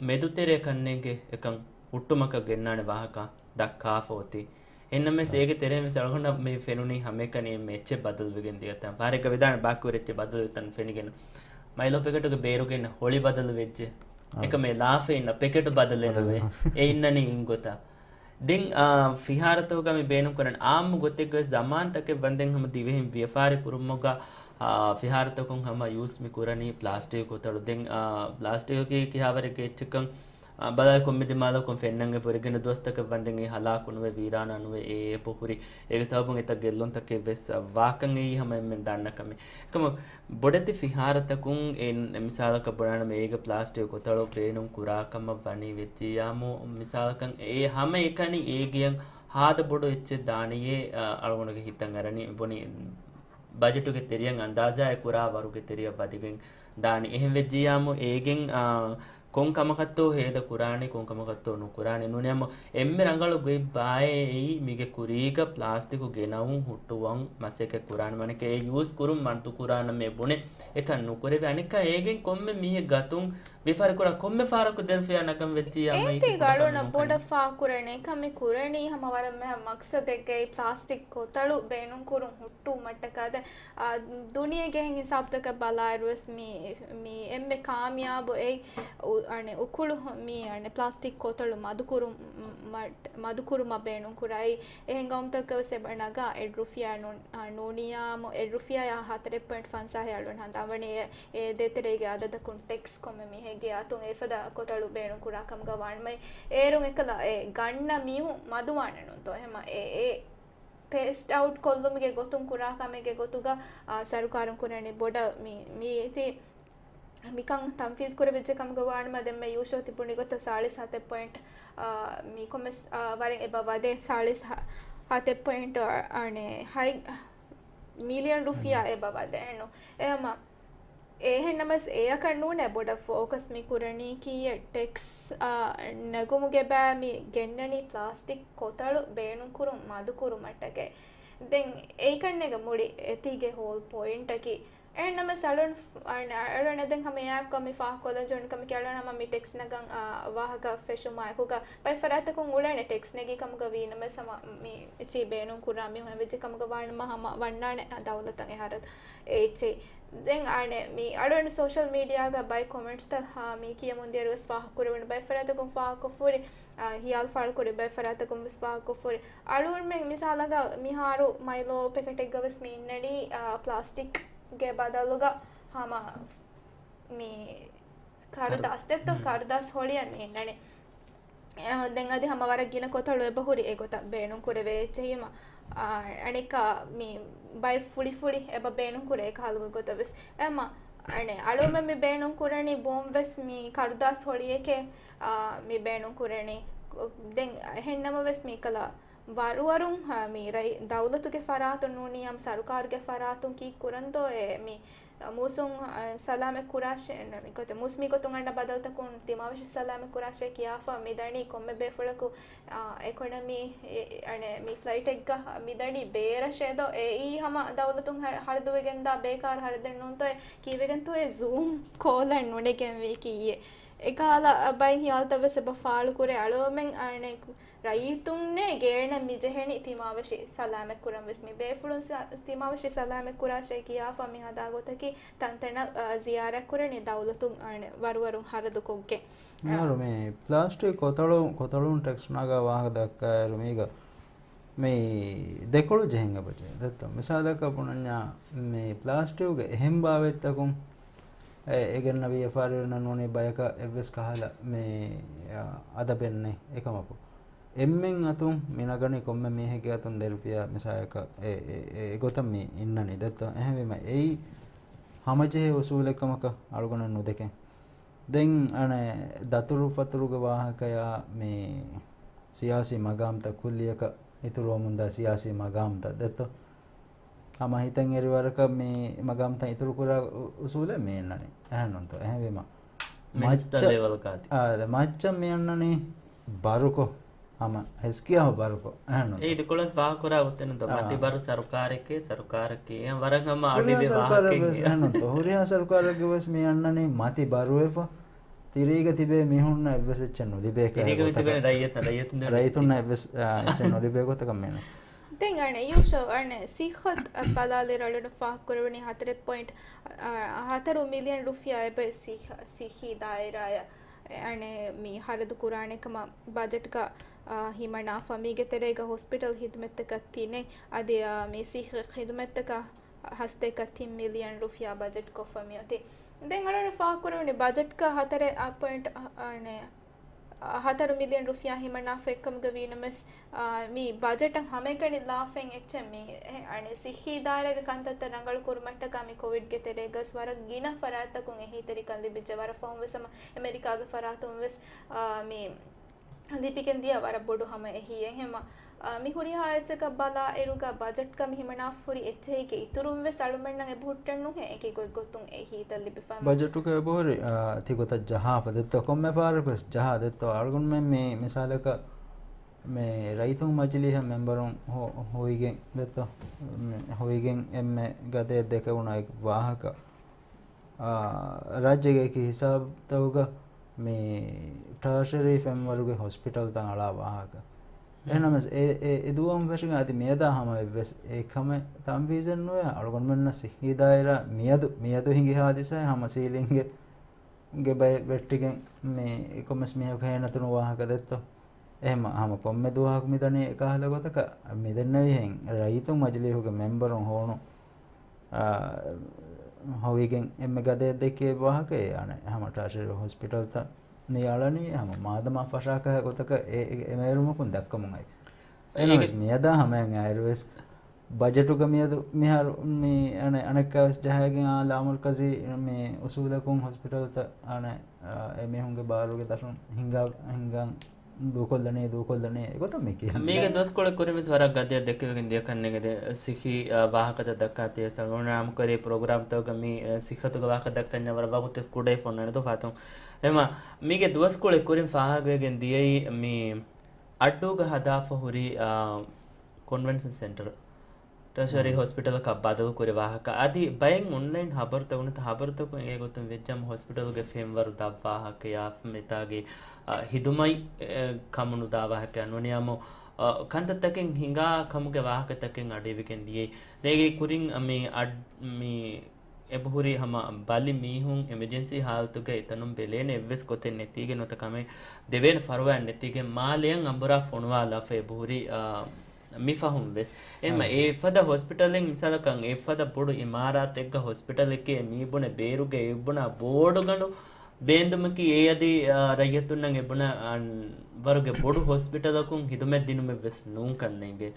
މެދުތެރޭ ކަންނޭނގެ އެކަން ހުއްޓުމަކަށް ގެންނާނެ ވާހަކަ ދައްކާފަ އޮތީ. އެހެންނަމަވެސް އޭގެ ތެރޭން ވެސް އަޅުގަނޑަށް މި ފެނުނީ ހަމައެކަނި އެއްޗެއް ބަދަލުވެގެން ދިޔަތަން. ފަހަރެއްގަ ވިދާޅު ބާކީ ހުރި އެއްޗެއް ބަދަލުވެތަން ފެނިގެން. މައިލޯ ޕެކެޓުގެ ބޭރުގެން ހޮޅި ބަދަލުވެއްޖެ. އާ. އެކަމެ ލާފަ އިންނަ ޕެކެޓު ބަދަލެއް ނުވޭ. ބަދަލު. އެ އިންނަނީ އިން ގޮތަށް. ދެން، އާ، ފިހާރަތަކުގަ މި ބޭނުން ކުރަން އާއްމު ގޮތެއްގަވެސް ޒަމާންތަކެއް ވަންދެން ހަމަ ދިވެހިން ވިޔަފާރި ކުރުމުގަ، އާ، ފިހާރަތަކުން ހަމަ ޔޫސް މި ކުރަނީ ޕްލާސްޓިކް ކޮތަޅު. ދެން، އާ، ޕްލާސްޓިކަކީ ކިހާވަރެއްގެ އެއްޗެއްކަން، އާ، ބަލާ ކޮންމެ ދިމާލަކުން ފެންނަން އެބަހުރި ގިނަ ދުވަސްތަކެއް ވަންދެން އެ ހަލާކު ނުވެ ވީރާނާ ނުވެ އެ އެބަހުރި. އޭގެ ސަބަބުން އެތައް ގެއްލުންތަކެއް ވެސް ވާކަން އެއީ ހަމަ އެންމެން ދަންނަ ކަމެއް. އެކަމަ ބޮޑެތި ފިހާރަތަކުން އެ މިސާލަކަށް ބުނާނަމަ އޭގެ ޕްލާސްޓިކް ކޮތަޅު ބޭނުން ކުރާ ކަމަށް ވަނީ ވެއްޖިއްޔާމު، މިސާލަކަށް އެ ހަމައެކަނި އޭގެއަށް ހާދަ ބޮޑު އެއްޗެއް ދާނީއޭ، އަ، އަޅުގަނޑުގެ ހިތަށް އަރަނީ ބުނި ބަޖެޓުގެ ތެރެއަށް އަންދާޒާއެއް ކުރާ ވަރުގެ ތެރެއަށް ވަދެގެން ދާނީ. އެހެން ވެއްޖިއްޔާމު އޭގެން، އާ، ކޮން ކަމަކަށްތޯ ހޭދަ ކުރާނީ، ކޮން ކަމަކަށްތޯ ނުކުރާނީ. ނޫނީ ހަމަ އެންމެ ރަނގަޅު ގޮތް ބާއޭ އެއީ މީގެ ކުރީގަ ޕްލާސްޓިކު ގެނައުން ހުއްޓުވަން މަސައްކަތް ކުރާނެ. މާނައަކީ އެ ޔޫސް ކުރުން މަދު ކުރާނަމޭ ބުނެ އެކަން ނުކުރެވޭ. އަނެއްކާ އޭގެން ކޮންމެ މީހެއް ގަތުން ވިޔަފާރި ކުރާ ކޮންމެ ފަހަރަކު ދެރުފިޔާ ނަގަން ވެއްޖިއްޔާ އޭތި މައި ގަޅުނަށް ބޮޑަށް ފާ ކުރަނީ ކަމެއް ކުރަނީ ހަމަ ވަރަށް މެހާ މަގްސަދެއްގައި ޕްލާސްޓިކް ކޮތަޅު ބޭނުން ކުރުން ހުއްޓުވުމަށްޓަކާ. ދެން އާ، ދުނިޔޭގެ އެހެން ހިސާބުތަކަށް ބަލާއިރުވެސް މި، މި އެންމެ ކާމިޔާބު އެއް އު-، އަނެއް އުކުޅު ހު-، މި އަނެއް ޕްލާސްޓިކް ކޮތަޅު މަދުކުރު-، މަ-، މަދުކުރުމަށް ބޭނުންކުރައި. އެހެން ގައުމުތަކަށް ވެސް އެބަ ނަގާ އެއް ރުފިޔާ ނޫ-، އާ، ނޫނިއްޔާމު އެއް ރުފިޔާއާ ހަތަރެއް ޕޮއިންޓް ފަންސާހެއް އަޅުން ހަނދާންވަނީ އެ، އެ ދޭތެރޭގެ އަދަދަކުން ޓެކްސް ކޮންމެ މީހެއްގެ އަތުން އެފަދަ ކޮތަޅު ބޭނުންކުރާ ކަމުގަ ވާނަމަ އޭރުން އެކަލަ އެ ގަންނަ މިއު މަދުވާނެ ނޫންތޯ؟ އެހެމަ އެ، އެ ފޭސްޑް އައުޓް ކޮށްލުމުގެ ގޮތުން ކުރާ ކަމެއްގެ ގޮތުގަ، އާ، ސަރުކާރުން ކުރަނީ ބޮޑަށް މި-، މި އިތި މިކަން ތަންފީޒް ކުރެވިއްޖެ ކަމުގަ ވާނަމަ، ދެންމެ ޔޫޝޯ ތިބުނި ގޮތަށް ސާޅީސް ހަތެއް ޕޮއިންޓް، އާ، މި ކޮންމެސް، އާ، ވަރެއް އެބަ ވަދެ ސާޅީސް ހަ-، ހަތެއް ޕޮއިންޓް، އާ، އަނެއް ހަތް މިލިއަން ރުފިޔާ އެބަ ވަދެ އެންނު. އެހެމަ އެހެން ނަމަސް އެޔަކަށް ނޫނޭ ބޮޑަށް ފޯކަސް މި ކުރަނީ ކީއެއް ޓެކްސް، އާ، ނެގުމުގެ ބައި މި ގެންނަނީ ޕްލާސްޓިކް ކޮތަޅު ބޭނުންކުރުން މަދުކުރުމަށްޓަކައި. ދެން އެއިކަންނޭގަ މުޅި އެތީގެ ހޯލް ޕޮއިންޓަކީ. އެހެން ނަމަސް އަޅުން، އަޅު-، އަޅުން އެދެން ހަމަ އެއާއެކު މި ފާހަގަކޮށްލަން ޖެހުނު ކަމަކީ އަޅުން ހަމަ މި ޓެކްސް ނަގަން، އާ، ވާހަކަ ފެށުމާއެކުގަ ބައެއް ފަރާތަކުން އުޅޭނެ ޓެކްސް ނެގި ކަމުގަ ވީ ނަމަސް ހަމަ މި އެޗީ ބޭނުން ކުރާ މީހުން އެވެއްޖެ ކަމުގަ ވާނަމަ ހަމަ ވަންނާނެ ދައުލަތަށް އެހާރަ އެޗީ. ދެން އާނެ މި އަޅުން ސޯޝަލް މީޑިއާގަ ބައެއް ކޮމެންޓްސްތައް ހާ މި ކިޔަމުން ދިޔަރުވެސް ފާހަގަކުރެވުނު ބައެއް ފަރާތަކުން ފާހަގަކޮށްފުރި، އާ، ހިޔާލު ފާޅުކުރި ބައެއް ފަރާތަކުން ވެސް ފާހަގަކޮށްފުރި. އަޅުންމެން މިސާލަކަށް މިހާރު މައިލޯ ޕެކެޓެއްގަ ވެސް މި އިންނަނީ، އާ، ޕްލާސްޓިކްގެ ބަދަލުގަ ހަމަ މި ކަރުދާސް ދެއްތޯ، ކަރުދާސް ހޮޅިއެއް މި އިންނަނީ. އެ، ދެން އަދި ހަމަ ވަރަށް ގިނަ ކޮތަޅު އެބަހުރި އެގޮތަށް ބޭނުން ކުރެވޭ އެއްޗެހިމަ، އާ، އަނެއްކާ މި ބައި ފުޅިފުޅި އެބަ ބޭނުން ކުރޭ ކަހަލުގެ ގޮތަށް ވެސް. އެމަ، އަނެ، އަޅުމެ މި ބޭނުން ކުރަނީ ބޯމް ވެސް މި ކަރުދާސް ހޮޅިއެކޭ، އާ، މި ބޭނުން ކުރަނީ. ދެން އެހެން ނަމަ ވެސް މި ކަލަ ވަރުވަރުން، އާ، މި ރައި-، ދައުލަތުގެ ފަރާތުން ނޫނީ އަމް ސަރުކާރުގެ ފަރާތުން ކީއްކުރަންދޯ އެ މި މޫސުން، އަ، ސަލާމަތް ކުރާށޭ، މި ގޮތެއް މޫސުމީ ގޮތުން އަންނަ ބަދަލުތަކުން ތިމާވެށި ސަލާމަތް ކުރާށޭ ކިޔާފަ މިދަނީ ކޮންމެ ބޭފުޅަކު، އަ، އެކޮނޮމީ، އެ، އަނެ، މި ފްލައިޓެއްގަ މިދަނީ ބޭރަށޭދޯ، އެއީ ހަމަ ދައުލަތުން ހަ-، ހަރަދުވެގެންދާ ބޭކާރު ހަރަދެއް ނޫންތޯއޭ، ކީއްވެގެންތޯއޭ ޒޫމް ކޯލަށް ނުނެގެންވީ ކީއްޔޭ؟ އެކަހަލަ ބައެއް ހިޔާލުތައް ވެސް އެބަ ފާޅުކުރޭ އަޅުމެން އަނެ ރައްޔިތުންނޭ ގޭނަށް މިޖެހެނީ ތިމާވެށި ސަލާމަތް ކުރަން ވެސް މި ބޭފުޅުން ސަ-، ތިމާވެށި ސަލާމަތް ކުރާށޭ ކިޔާފަ މި ހަދާ ގޮތަކީ ތަންތަނަށް، އަ، ޒިޔާރަތް ކުރަނީ ދައުލަތުން ވަރުވަރުން ހަރަދުކޮށްގެން. މިހާރު މި ޕްލާސްޓިކް ކޮތަޅު، ކޮތަޅުން ޓެކްސް ނަގާ ވާހަކަ ދައްކާއިރު މީގަ މި ދެކޮޅު ޖެހެން އެބަޖެހޭ. ދެއްތޯ؟ މިސާލަކަށް ބުނަންޏާ މި ޕްލާސްޓިކުގެ އެހެން ބާވަތްތަކުން އެ، އެ ގެންނަ ވިޔަފާރިވެރިންނަށް ނޫނީ ބަޔަކަށް އެއްވެސް ކަހަލަ މި، އަ، އަދަބެއް ނެތް. އެކަމަކު އެންމެން އަތުން މި ނަގަނީ ކޮންމެ މީހެއްގެ އަތުން ދެރުފިޔާ މިސާލަކަށް އެ، އެ، އެ، އެ ގޮތަށް މި އިންނަނީ. ދެއްތޯ؟ އެހެންވީމަ އެއީ ހަމަޖެހޭ އުސޫލެއް ކަމަކަށް އަޅުގަނޑަށް ނުދެކެން. ދެން އަނެއް ދަތުރުފަތުރުގެ ވާހަކަޔާ މި ސިޔާސީ މަގާމްތައް ކުއްލިއަކަށް އިތުރުވަމުންދާ ސިޔާސީ މަގާމްތައް ދެއްތޯ؟ ހަމަ ހިތަށް އެރި ވަރަކަށް މި މަގާމްތައް އިތުރުކުރާ އު-، އުސޫލެއް މި އިންނަނީ. އެހެންނޫންތޯ؟ އެހެންވީމަ މިނިސްޓަރ މައްޗަށް، ލެވަލް ކާތި. އާ، ދެ މައްޗަށް މި އަންނަނީ ބަރުކޮށް. ހަމަ ހެސްކިޔާ ބަރުކޮށް. އެހެންނޫންތޯ؟ އޭ ދެކޮޅަސް ފާހަކުރާ އޮތެން ދޯ. އާ. މަތި ބަރު ސަރުކާރެކޭ، ސަރުކާރަކީ. އެ ވަރަށް ހަމަ ހުރިހާ އަޑުއިވި ސަރުކާރެއް ވެސް ވާހަކައެއް. އެހެންނޫންތޯ؟ ހުރިހާ ސަރުކާރެއްގެ ވެސް މި އަންނަނީ މަތި ބަރުވެފަ. ތިރީގަ ތިބޭ މީހުންނަށް އެއްވެސް އެއްޗެއް ނުލިބޭ ތިރީގަ ތިބޭ ކަހަލަ ރައްޔިތުން، ރައްޔިތުން ރައްޔިތުންނަށް އެއްވެސް، އާ، އެއްޗެއް ނުލިބޭ ގޮތަކަށް މިނެ. ދެން އަނެއް ޔޫޝޯ އަނެއް ސިއްހަތް ބަލާލި ރަޅުނު ފާހަގަކުރެވުނީ ހަތަރެއް ޕޮއިންޓް ހަތަރު މިލިއަން ރުފިޔާ އެބަ ސިއްހަ-، ސިއްހީ ދާއިރާއަށް އަނެއް މި ހަރަދު ކުރާނެ ކަމަށް ބަޖެޓްގަ، އާ، ހިމަނާފަ މީގެ ތެރޭގަ ހޮސްޕިޓަލް ހިދުމަތްތަކަށް ތިނެއް އަދި، އާ، މި ސިއްހަ ޚިދުމަތްތަކަށް ހަސަތޭކަ ތިން މިލިއަން ރުފިޔާ ބަޖެޓް ކޮށްފަ މިއޮތީ. ދެން އަޅުން ފާހަގަކުރެވުނީ ބަޖެޓްގަ ހަތަރެއް އަ ޕޮއިންޓް އަ، އަނެއް، އަ، ހަތަރު މިލިއަން ރުފިޔާ ހިމަނާފަ އެއްކަމުގަ ވީނަމަވެސް، އާ، މި ބަޖެޓަށް ހަމައެކަނި ލާފައިން އެއްޗެއް މި، އެ، އަނެއް ސިއްހީ ދާއިރާގެ ކަންތައްތައް ރަނގަޅު ކުރުމަށްޓަކާ މި ކޮވިޑްގެ ތެރޭގަސް ވަރަށް ގިނަ ފަރާތްތަކުން އެހީތެރިކަން ލިބިއްޖެ ވަރަށް ފަހުން ވެސް ހަމަ އެމެރިކާގެ ފަރާތުން ވެސް، އާ، މި ލިބިގެން ދިޔަ ވަރަށް ބޮޑު ހަމަ އެހީއެއް ހެމަ، އާ، މި ހުރިހާ އެއްޗަކަށް ބަލާ އިރުގަ ބަޖެޓްގަ މި ހިމަނާފަ ހުރި އެއްޗެހީގެ އިތުރުން ވެސް އަޅުމެންނަށް އެބަހުއްޓެން ނުހޭ އެކި ގޮތްގޮތުން އެ ހީތައް ލިބިފަ. ބަޖެޓުގަ އެބަހުރި، އާ، ތިގޮތަށް ޖަހާފަ ދެއްތޯ، ކޮންމެ ފަހަރަކު ވެސް ޖަހާ ދެއްތޯ، އަޅުގަނޑުމެން މި މިސާލަކަށް މި ރައްޔިތުން މަޖިލީހަށް މެމްބަރުން ހޮ-، ހޮވިގެން ދެއްތޯ، މި ހޮވިގެން އެންމެ ގަދައަށް ދެކެވުނު އެއް ވާހަކަ. އާ، ރާއްޖޭގެ އެކި ހިސާބުތަކުގަ މި ޓާޝަރީ ފެންވަރުގެ ހޮސްޕިޓަލްތައް އަޅާ ވާހަކަ. އެހެންނަމަވެސް އެ، އެ، އެ ދުވަހުން ފެށިގެން އަދި މިއަދާ ހަމަ އެއްވެސް އެ ކަމެއް ތަންފީޒެއް ނުވޭ. އަޅުގަނޑުމެންނަށް ސިއްހީ ދާއިރާ މިއަދު، މިއަދު ހިނގި ހާދިސާއެއް ހަމަ ސީލިންގެ، ގެ ބައެއް ވެއްޓިގެން މި ކޮންމެސް މީހަކު ހޭނަތުނު ވާހަކަ ދެއްތޯ. އެހެން ހަމަ ކޮންމެ ދުވަހަކު މިދަނީ އެކަހަލަ ގޮތަކަށް މިދެންނެވިހެން ރައްޔިތުން މަޖިލީހުގެ މެމްބަރުން ހޮވުނު އާ، ހޮވިގެން އެންމެ ގަދައަށް ދެއްކި ވާހަކައެއް އަނެއް ހަމަ ޓާޝަރީ ހޮސްޕިޓަލްތައް މި އަޅަނީ ހަމަ މާދަމާ ފަށާކަހާ ގޮތަކަށް އެ، އެ، އެ މޭރުމަކުން ދައްކަމުން އައި. އެހެނަސް މިއަދާ ހަމައަށް އައިރުވެސް ބަޖެޓުގަ މިއަދު މިހާރު މި އަނެއް، އަނެއްކާވެސް ޖަހައިގެން އާ ލާމަރުކަޒީ މި އުސޫލަކުން ހޮސްޕިޓަލްތައް އަނެއް، އާ، އެމީހުންގެ ބާރުގެ ދަށުން ހިނގާ، ހިނގާން ދޫކޮށްލަނީ، ދޫކޮށްލަނީ އެގޮތަށް މި ކިޔަނީ. މީގެ ދުވަސްކޮޅެއް ކުރިންވެސް ވަރަށް ގަދަޔަށް ދެކެވިގެން ދިޔަ ކަންނޭނގެ ދެ، ސިއްހީ، އާ، ވާހަކަތައް ދައްކާތީ ސަލޫން ރާމްކަރީ ޕްރޮގްރާމްތަކުގަ މި، އާ، ސިއްހަތުގެ ވާހަކަ ދައްކަންޏާ ވަރަށް ވަގުތުވެސް ކުޑައިފަ އޮންނާނެ ދޯ ފާތުން. އެމަ މީގެ ދުވަސްކޮޅެއް ކުރިން ފާހަގަވެގެން ދިޔައީ މި އައްޑޫގަ ހަދާފަ ހުރި، އާ، ކޮންވެންޝަން ސެންޓަރު. ޓަޝަރީ ހޮސްޕިޓަލަކަށް ބަދަލު ކުރި ވާހަކަ. އަދި ބައެއް އޮންލައިން ހަބަރުތައް ނުވަތަ ހަބަރުތަކުން އެނގޭ ގޮތުން ވެއްޖަމަ ހޮސްޕިޓަލުގެ ފެންވަރު ދަށްވާހަކަޔާ މިތާގެ، އަ، ހިދުމަތް، އެ، ކަމުނުދާ ވާހަކަ ނޫނީ އަމު، އަ، ކަންތައްތަކެއް ހިނގާ ކަމުގެ ވާހަކަތަކެއް އަޑުއިވިގެން ދިޔައީ. ދޭގެ ކުރިން މި އަޑް، މި އެބަހުރި ހަމަ ބަލި މީހުން އެމަޖެންސީ ހާލަތުގައި އެތަނުން ބެލޭނެ އެއްވެސް ގޮތެއް ނެތީގެ ނުވަތަ ކަމެއް ދެވޭނެ ފަރުވާއެއް ނެތީގެ މާލެއަށް އަނބުރާ ފޮނުވާލާފަ އެބަހުރި، އާ، މި ފަހުން ވެސް. އެހެންމަ އާ. އެ ފަދަ ހޮސްޕިޓަލެއް މިސާލަކަށް އެ ފަދަ ބޮޑު އިމާރާތެއްގަ ހޮސްޕިޓަލެކޭ މީ ބުނެ ބޭރުގެ އެ ބުނާ ބޯޑުގަނޑު ބޭންދުމަކީ އެ އަދި، އާ، ރައްޔިތުންނަށް އެ ބުނާ، އާ، ވަރުގެ ބޮޑު ހޮސްޕިޓަލަކުން ހިދުމަތް ދިނުމެއް ވެސް ނޫން ކަންނޭނގެ.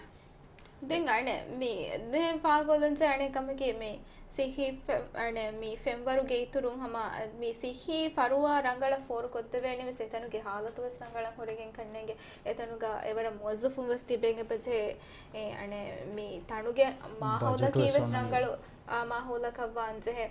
ދެން އަނެއް މި ދެން ފާގޮލަންޖެ އަނެއް ކަމަކީ މި ސިއްހީ ފެ-، އަނެއް މި ފެންވަރުގެ އިތުރުން ހަމަ މި ސިއްހީ ފަރުވާ ރަނގަޅަށް ފޯރު ކޮށްދެވޭނެ ވެސް އެތަނުގެ ހާލަތު ވެސް ރަނގަޅަށް ހުރެގެން ކަންނޭނގެ އެތަނުގަ އެވަރަށް މުވައްޒަފުން ވެސް ތިބެން އެބަޖެހޭ. އެ، އަނެއް މި ތަނުގެ މާހައުލަކީ ވެސް ރަނގަޅު، އާ، މާހައުލަކަށް ވާންޖެހޭ.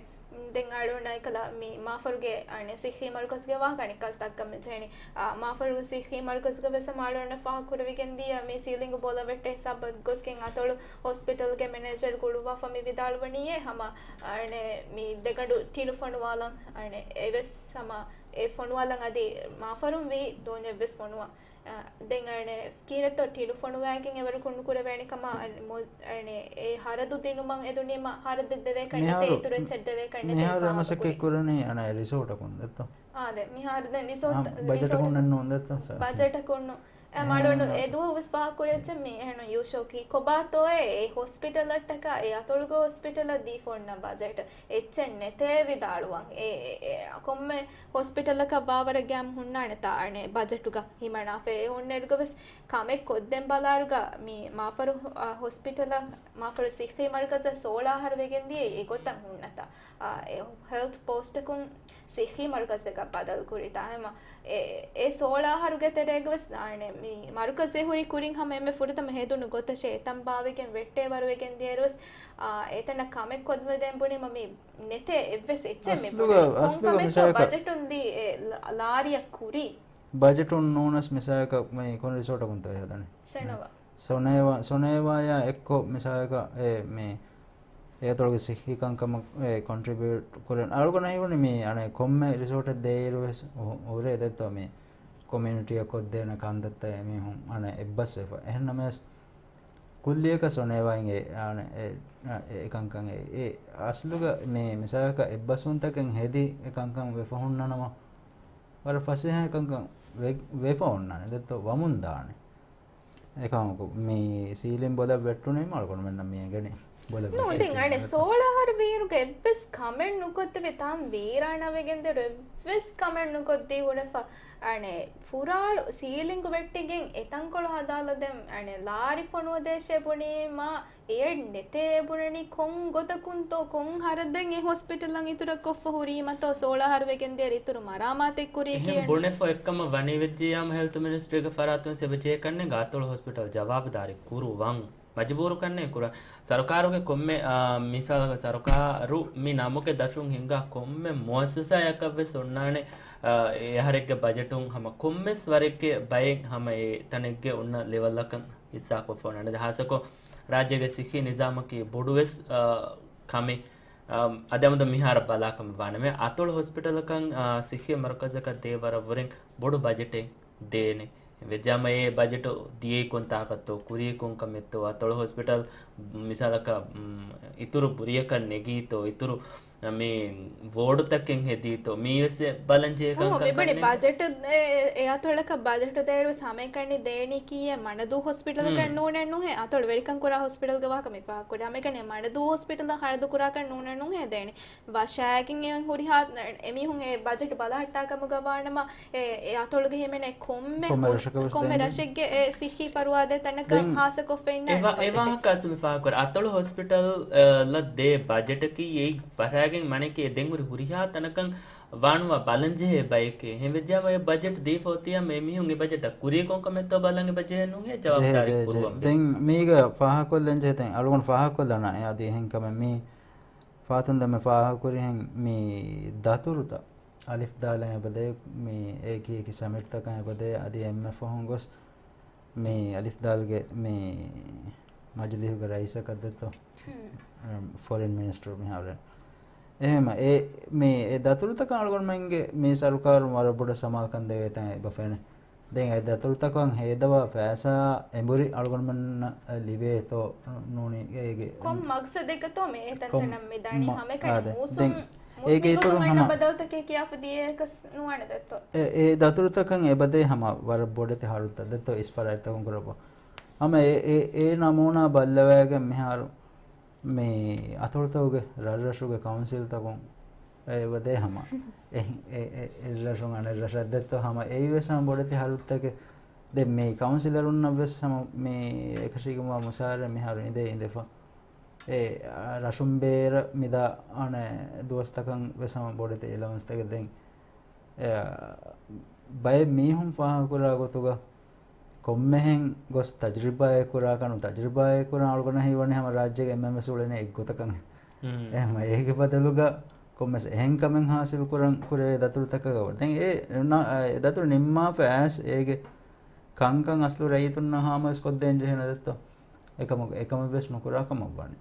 ދެން އަޅުންނަށް އެކަލަ މި މާފަރުގެ އަނެއް ސިއްހީ މަރުކަޒުގެ ވާހަކަ އަނެއްކާސް ދައްކަން މި ޖެހެނީ. އާ، މާފަރު ސިއްހީ މަރުކަޒުގަ ވެސް ހަމަ އަޅުންނަށް ފާހަގަ ކުރެވިގެން ދިޔަ މި ސީލިންގ ބޯލަ ވެއްޓޭ ހިސާބަށް ގޮސްގެން އަތޮޅު ހޮސްޕިޓަލްގެ މެނޭޖަރ ގުޅުއްވާފަ މި ވިދާޅުވަނީއޭ ހަމަ އަނެއް މި ދެގަނޑު ޓިނު ފޮނުވާލަން އަނެއް އެވެސް ހަމަ އެ ފޮނުވާލަން އަދި މާފަރުން ވީ ދޯންޏެއް ވެސް ފޮނުވާ. އާ، ދެން އަނެއް ކީރެތޯ ޓިނު ފޮނުވާގެން އެވަރު ކުން ނުކުރެވޭނެ ކަމަށް އަނެއް މު-، އަނެއް އެ ހަރަދު ދިނުމަށް އެދުނީމަ ހަރަދެއް ދެވޭކަށް ނެތޭ މިހާރު، އިތުރު އެއްޗެއް ދެވޭކަށް ނެތޭ މިހާރު ފާހަގަ އެމަސައްކަތް ކުރީ. ކުރަނީ އަނެއް ރިސޯޓަކުން ދެއްތޯ؟ އާ، ދެ މިހާރު ދެން ރިސޯޓް، އާ، ބަޖެޓަކުން ރިސޯޓް ނެއްނޫން ދެއްތޯ؟ ސާ-، ބަޖެޓަކުން ނު-، އެ މަޑުނު އެ ދުވަހު ވެސް ފާހަގަ ކުރި އެއްޗެއް މި އެހެން ޔޫޝޯކީ ކޮބާތޯއޭ އެ ހޮސްޕިޓަލަށްޓަކާ އެ އަތޮޅުގެ ހޮސްޕިޓަލަށް ދީފަ އޮންނަ ބަޖެޓް އެއްޗެއް ނެތޭ ވިދާޅުވަން. އެ، އެ، އެ، ކޮންމެ ހޮސްޕިޓަލަކަށް ވާވަރަށް ގާމް ހުންނާނެތާ އަނެއް ބަޖެޓުގަ ހިމަނާފަ އެ ހުންނައިރުގަ ވެސް ކަމެއް ކޮށްދޭން ބަލާއިރުގަ މި މާފަރު، އަ، ހޮސްޕިޓަލަށް މާފަރު ސިއްހީ މަރުކަޒަށް ސޯޅަ އަހަރު ވެގެން ދިޔައީ އެގޮތަށް ހުންނަތާ. އާ، އެ ހެލްތް ޕޯސްޓަކުން ސިއްހީ މަރުކަޒަކަށް ބަދަލު ކުރިތާ ހަމަ އެ، އެ ސޯޅަ އަހަރުގެ ތެރޭގަ ވެސް އަނެއް މި މަރުކަޒެއް ހުރި ކުރިން ހަމަ އެންމެ ފުރަތަމަ ހެދުނު ގޮތަށޭ އެތަން ބާވެގެން ވެއްޓޭ ވަރުވެގެން ދިޔައިރު ވެސް، އާ، އެތަނަށް ކަމެއް ކޮށްލަދޭން ބުނީމަ މި ނެތޭ އެއްވެސް އެއްޗެއް މި އަސްލުގަ، ބުނީ. ކޮން އަސްލުގަ ކަމެއްތޯ މިސާލަކަށް ބަޖެޓުން ދީ އެ ލ-، ލާރިއަށް ކުރީ؟ ބަޖެޓުން ނޫނަސް މިސާލަކަށް މި ކޮން ރިސޯޓަކުންތޯ ހަދަނީ؟ ސެނޯވާ. ސޮނޭވާ، ސޮނޭވާޔާ އެއްކޮށް މިސާލަކަށް އެ މި އެ އަތޮޅުގެ ސިއްހީ ކަންކަމަށް އެ ކޮންޓްރިބިއުޓް ކުރަން އަޅުގަނޑަށް ހީވަނީ މި އަނެއް ކޮންމެ ރިސޯޓެއް ދޭއިރު ވެސް ހު-، ހުރޭ ދެއްތޯ މި ކޮމިއުނިޓީއަށް ކޮށްދޭނެ ކަންތައްތައް އެމީހުން އަނެއް އެއްބަސްވެފަ. އެހެންނަމަވެސް ކުއްލިއަކަށް ސޮނޭވާއިން އެ، އަނެއް އެ، އެ ކަންކަން އެ، އެ އަސްލުގަ މި މިސާލަކަށް އެއްބަސްވުންތަކެއް ހެދި އެ ކަންކަން ވެފަ ހުންނަނަމަ ވަރަށް ފަސޭހަ ކަންކަން ވެ-، ވެފަ އޮންނާނެ ދެއްތޯ ވަމުން ދާނެ. އެކަމަކު، މި ސީލިން ބޮލަށް ވެއްޓުނީމަ އަޅުގަނޑުމެންނަށް މި އެނގެނީ ބޮލަށް ނޫން، ދެން ވެއްޓެއް އަނެއް ކަމަށް. ސޯޅަ އަހަރު ވީއިރުގަ އެއްވެސް ކަމެއް ނުކޮށްދެވި، ތާން ވީރާނާވެގެން ދިޔައިރު އެއްވެސް ކަމެއް ނުކޮށްދީ ހުރެފަ. އަނެއް ފުރާޅު ސީލިންގު ވެއްޓިގެން އެ ތަންކޮޅު ހަދާލަދޭން އަނެއް ލާރި ފޮނުވަދޭށޭ ބުނީމަ އެއަށް ނެތޭ ބުނަނީ ކޮން ގޮތަކުންތޯ، ކޮން ހަރަދެއް އެ ހޮސްޕިޓަލަށް އިތުރަށް ކޮށްފަ ހުރީމަތޯ، ސޯޅަ އަހަރު ވެގެން ދިޔައިރު އިތުރު މަރާމާތެއް ކުރީ އެހެން ކިޔަން. ބުނެފަ އެއްކަމަށް ވަނީ ވެއްޖިއްޔާމު ހެލްތު މިނިސްޓްރީގެ ފަރާތުން ސެބެޖޭ ކަންނޭނގެ އަތޮޅު ހޮސްޕިޓަލް ޖަވާބުދާރީ ކުރުވަން. މަޖުބޫރު ކަންނޭނގެ ކުރަން. ސަރުކާރުގެ ކޮންމެ، އާ، މިސާލަކަށް ސަރުކާރު މި ނަމުގެ ދަށުން ހިންގާ ކޮންމެ މުއައްސަސާއަކަށް ވެސް އޮންނާނެ، އާ، އެ އަހަރެއްގެ ބަޖެޓުން ހަމަ ކޮންމެސް ވަރެއްގެ ބައެއް ހަމަ އެ ތަނެއްގެ އޮންނަ ލެވަލްއަކަށް ހިއްސާކޮށްފަ އޮންނާނެ. ހާއްސަކޮށް ރާއްޖޭގެ ސިއްހީ ނިޒާމަކީ ބޮޑުވެސް، އާ، ކަމެއް. އަ، އަދި އަމަދު މިހާރަށް ބަލާކަމެއް ވާނަމޭ، އަތޮޅު ހޮސްޕިޓަލަކަށް، އަ، ސިއްހީ މަރުކަޒަކަށް ދޭ ވަރަށް ވުރެން ބޮޑު ބަޖެޓެއް ދޭނެ. އެހެންވެއްޖާމަ އެ ބަޖެޓު ދިޔައީ ކޮންތާކަށްތޯ، ކުރީ ކޮންކަމެއްތޯ، އަތޮޅު ހޮސްޕިޓަލް މިސާލަކަށް، މް، އިތުރު ބުރިއަކަށް ނެގީތޯ، އިތުރު މި ވޯޑުތަކެއް ހެދީތޯ މީވެސް ބަލަންޖެހޭ ކަންކަން މިބަނި ކަންނޭނގެ. ބަޖެޓް އެ އަތޮޅަކަށް ބަޖެޓު ދޭއިރު ހަމައެކަނި ދޭނީ ކީއެއް މަނަދޫ ހޮސްޕިޓަލަކަށް ނޫނެއް ނުހޭ. އަތޮޅު ވެރިކަން ކުރާ ހޮސްޕިޓަލްގެ ވާހަކަ މި ފާހަގަކުރީ. ހަމައެކަނި މަނަދޫ ހޮސްޕިޓަލަށް ޚަރަދު ކުރާކަށް ނޫނެއް ނުހޭ ދޭނީ. ވަށާގެން އެ ހުރިހާ އެމީހުން އެ ބަޖެޓް ބަލަހައްޓާކަމުގަ ވާނަމަ، އެ، އެ އަތޮޅުގެ ހިމެނޭ ކޮންމެ ކޮންމެ ހުސް-، ރަށަކަށް ވެސް ކޮންމެ ދޭން. ރަށެއްގެ އެ ސިއްހީ ފަރުވާ ދޭ ތަނަކަށް ދެން ހާއްސަކޮށްފަ އިންނާނެ އެވާ-، ބަޖެޓެއް. އެވާހަކަ އަސް މި ފާހަގަކުރ އަތޮޅު ހޮސްޕިޓަލް، އަ، ލަށް ދޭ ބަޖެޓަކީ އެއީ ފަށާގެން މަނެކޭ ދެން ހުރި ހުރިހާ ތަނަކަށް ވާނުވާ ބަލަންޖެހޭ ބައެކޭ. ހެންވެއްޖާމަ އެ ބަޖެޓް ދީފަ އޮތިއްޔާ މި އެމީހުން އެ ބަޖެޓަށް ކުރީ ކޮންކަމެއްތޯ ބަލަން އެ ބަޖެހެއް ނުހޭ ޖަވާބުދާރީ ޖެހޭ، ޖެހޭ. ކުރުވަން ވެ. ދެން މީގަ ފާހަގަކޮށްލަން ޖެހޭ ދެން އަޅުގަނޑު ފާހަގަކޮށްލާނަން އެ އަދި އެހެން ކަމެއް މީ ފާތުން ދެން މި ފާހަގަކުރިހެން މި ދަތުރުތައް އަލިފް ދާލަށް އެބަދޭ މި އެކި އެކި ސަމިޓްތަކަށް އެބަދޭ އަދި އެންމެ ފަހުން ގޮސް މި އަލިފް ދާލްގެ މި މަޖިލީހުގެ ރައީސަކަށް ދެއްތޯ ފޮރިން މިނިސްޓަރު މިހާރު އެހެމަ އެ މި އެ ދަތުރުތަކަށް އަޅުގަނޑުމެންގެ މި ސަރުކާރުން ވަރަށް ބޮޑަށް ސަމާލުކަން ދެވޭތަން އެބަ ފެނެ. ދެން އެ ދަތުރުތަކަށް ހޭދަވާ ފައިސާ އެނބުރި އަޅުގަނޑުމެންނަށް ލިބޭތޯ ނޫނީ އޭގެ ކޮން މަގްސަދެއްގަތޯ މި އެ ކޮން ތަންތަނަށް މި ދާނީ މަ-، ހަމައެކަނި އާދެ. މޫސުން ދެން އޭގެ އިތުރުން ހަމަ ބަދަލުތަކެއް ކިޔާފަ ދިޔައަކަސް ނުވާނެ ދެއްތޯ. އެ، އެ ދަތުރުތަކަށް އެބަދޭ ހަމަ ވަރަށް ބޮޑެތި ހަރުދަ ދެއްތޯ އިސް ފަރާތްތަކުން ކުރައްވާ. ހަމަ އެ، އެ، އެ ނަމޫނާ ބައްލަވައިގެން މިހާރު މި އަތޮޅުތަކުގެ ރަށްރަށުގެ ކައުންސިލްތަކުން އެބަދޭ ހަމަ އެ، އެ، އެ، އެއްރަށުން އަނެއްރަށަށް ދެއްތޯ ހަމަ އެއީވެސް ހަމަ ބޮޑެތި ހަރުދަތަކެއް. ދެން މި ކައުންސިލަރުންނަށްވެސް ހަމަ މި އެކަށީގެންވާ މުސާރަ މިހާރު އިނދޭ އިނދެފަ. އެ، ރަށުން ބޭރަށް މިދާ އަނެއް ދުވަސްތަކަށް ވެސް ހަމަ ބޮޑެތި އެލަވަންސްތަކެއް ދެން. އެ، ބައެއް މީހުން ފާހަގަކުރާ ގޮތުގަ ކޮންމެހެން ގޮސް ތަޖުރިބާއެއް ކުރާކަނު، ތަޖުރިބާއެއް ކުރާ އަޅުގަނޑަށް ހީވަނީ ހަމަ ރާއްޖޭގެ އެންމެންވެސް އުޅެނީ އެއްގޮތަކަށް. އެހެން އޭގެ ބަދަލުގަ ކޮންމެސް އެހެން ކަމެއް ހާސިލް ކުރަން ކުރެވޭ ދަތުރުތަކަކަށް ވަން. ދެން އެ ނަ-، އެ ދަތުރު ނިންމާފަ އައިސް އޭގެ ކަންކަން އަސްލު ރައްޔިތުންނަށް ހާމަވެސް ކޮށްދޭން ޖެހޭނެ ދެއްތޯ. އެކަމަކު، އެކަމެއްވެސް ނުކުރާ ކަމަށް ވާނެ.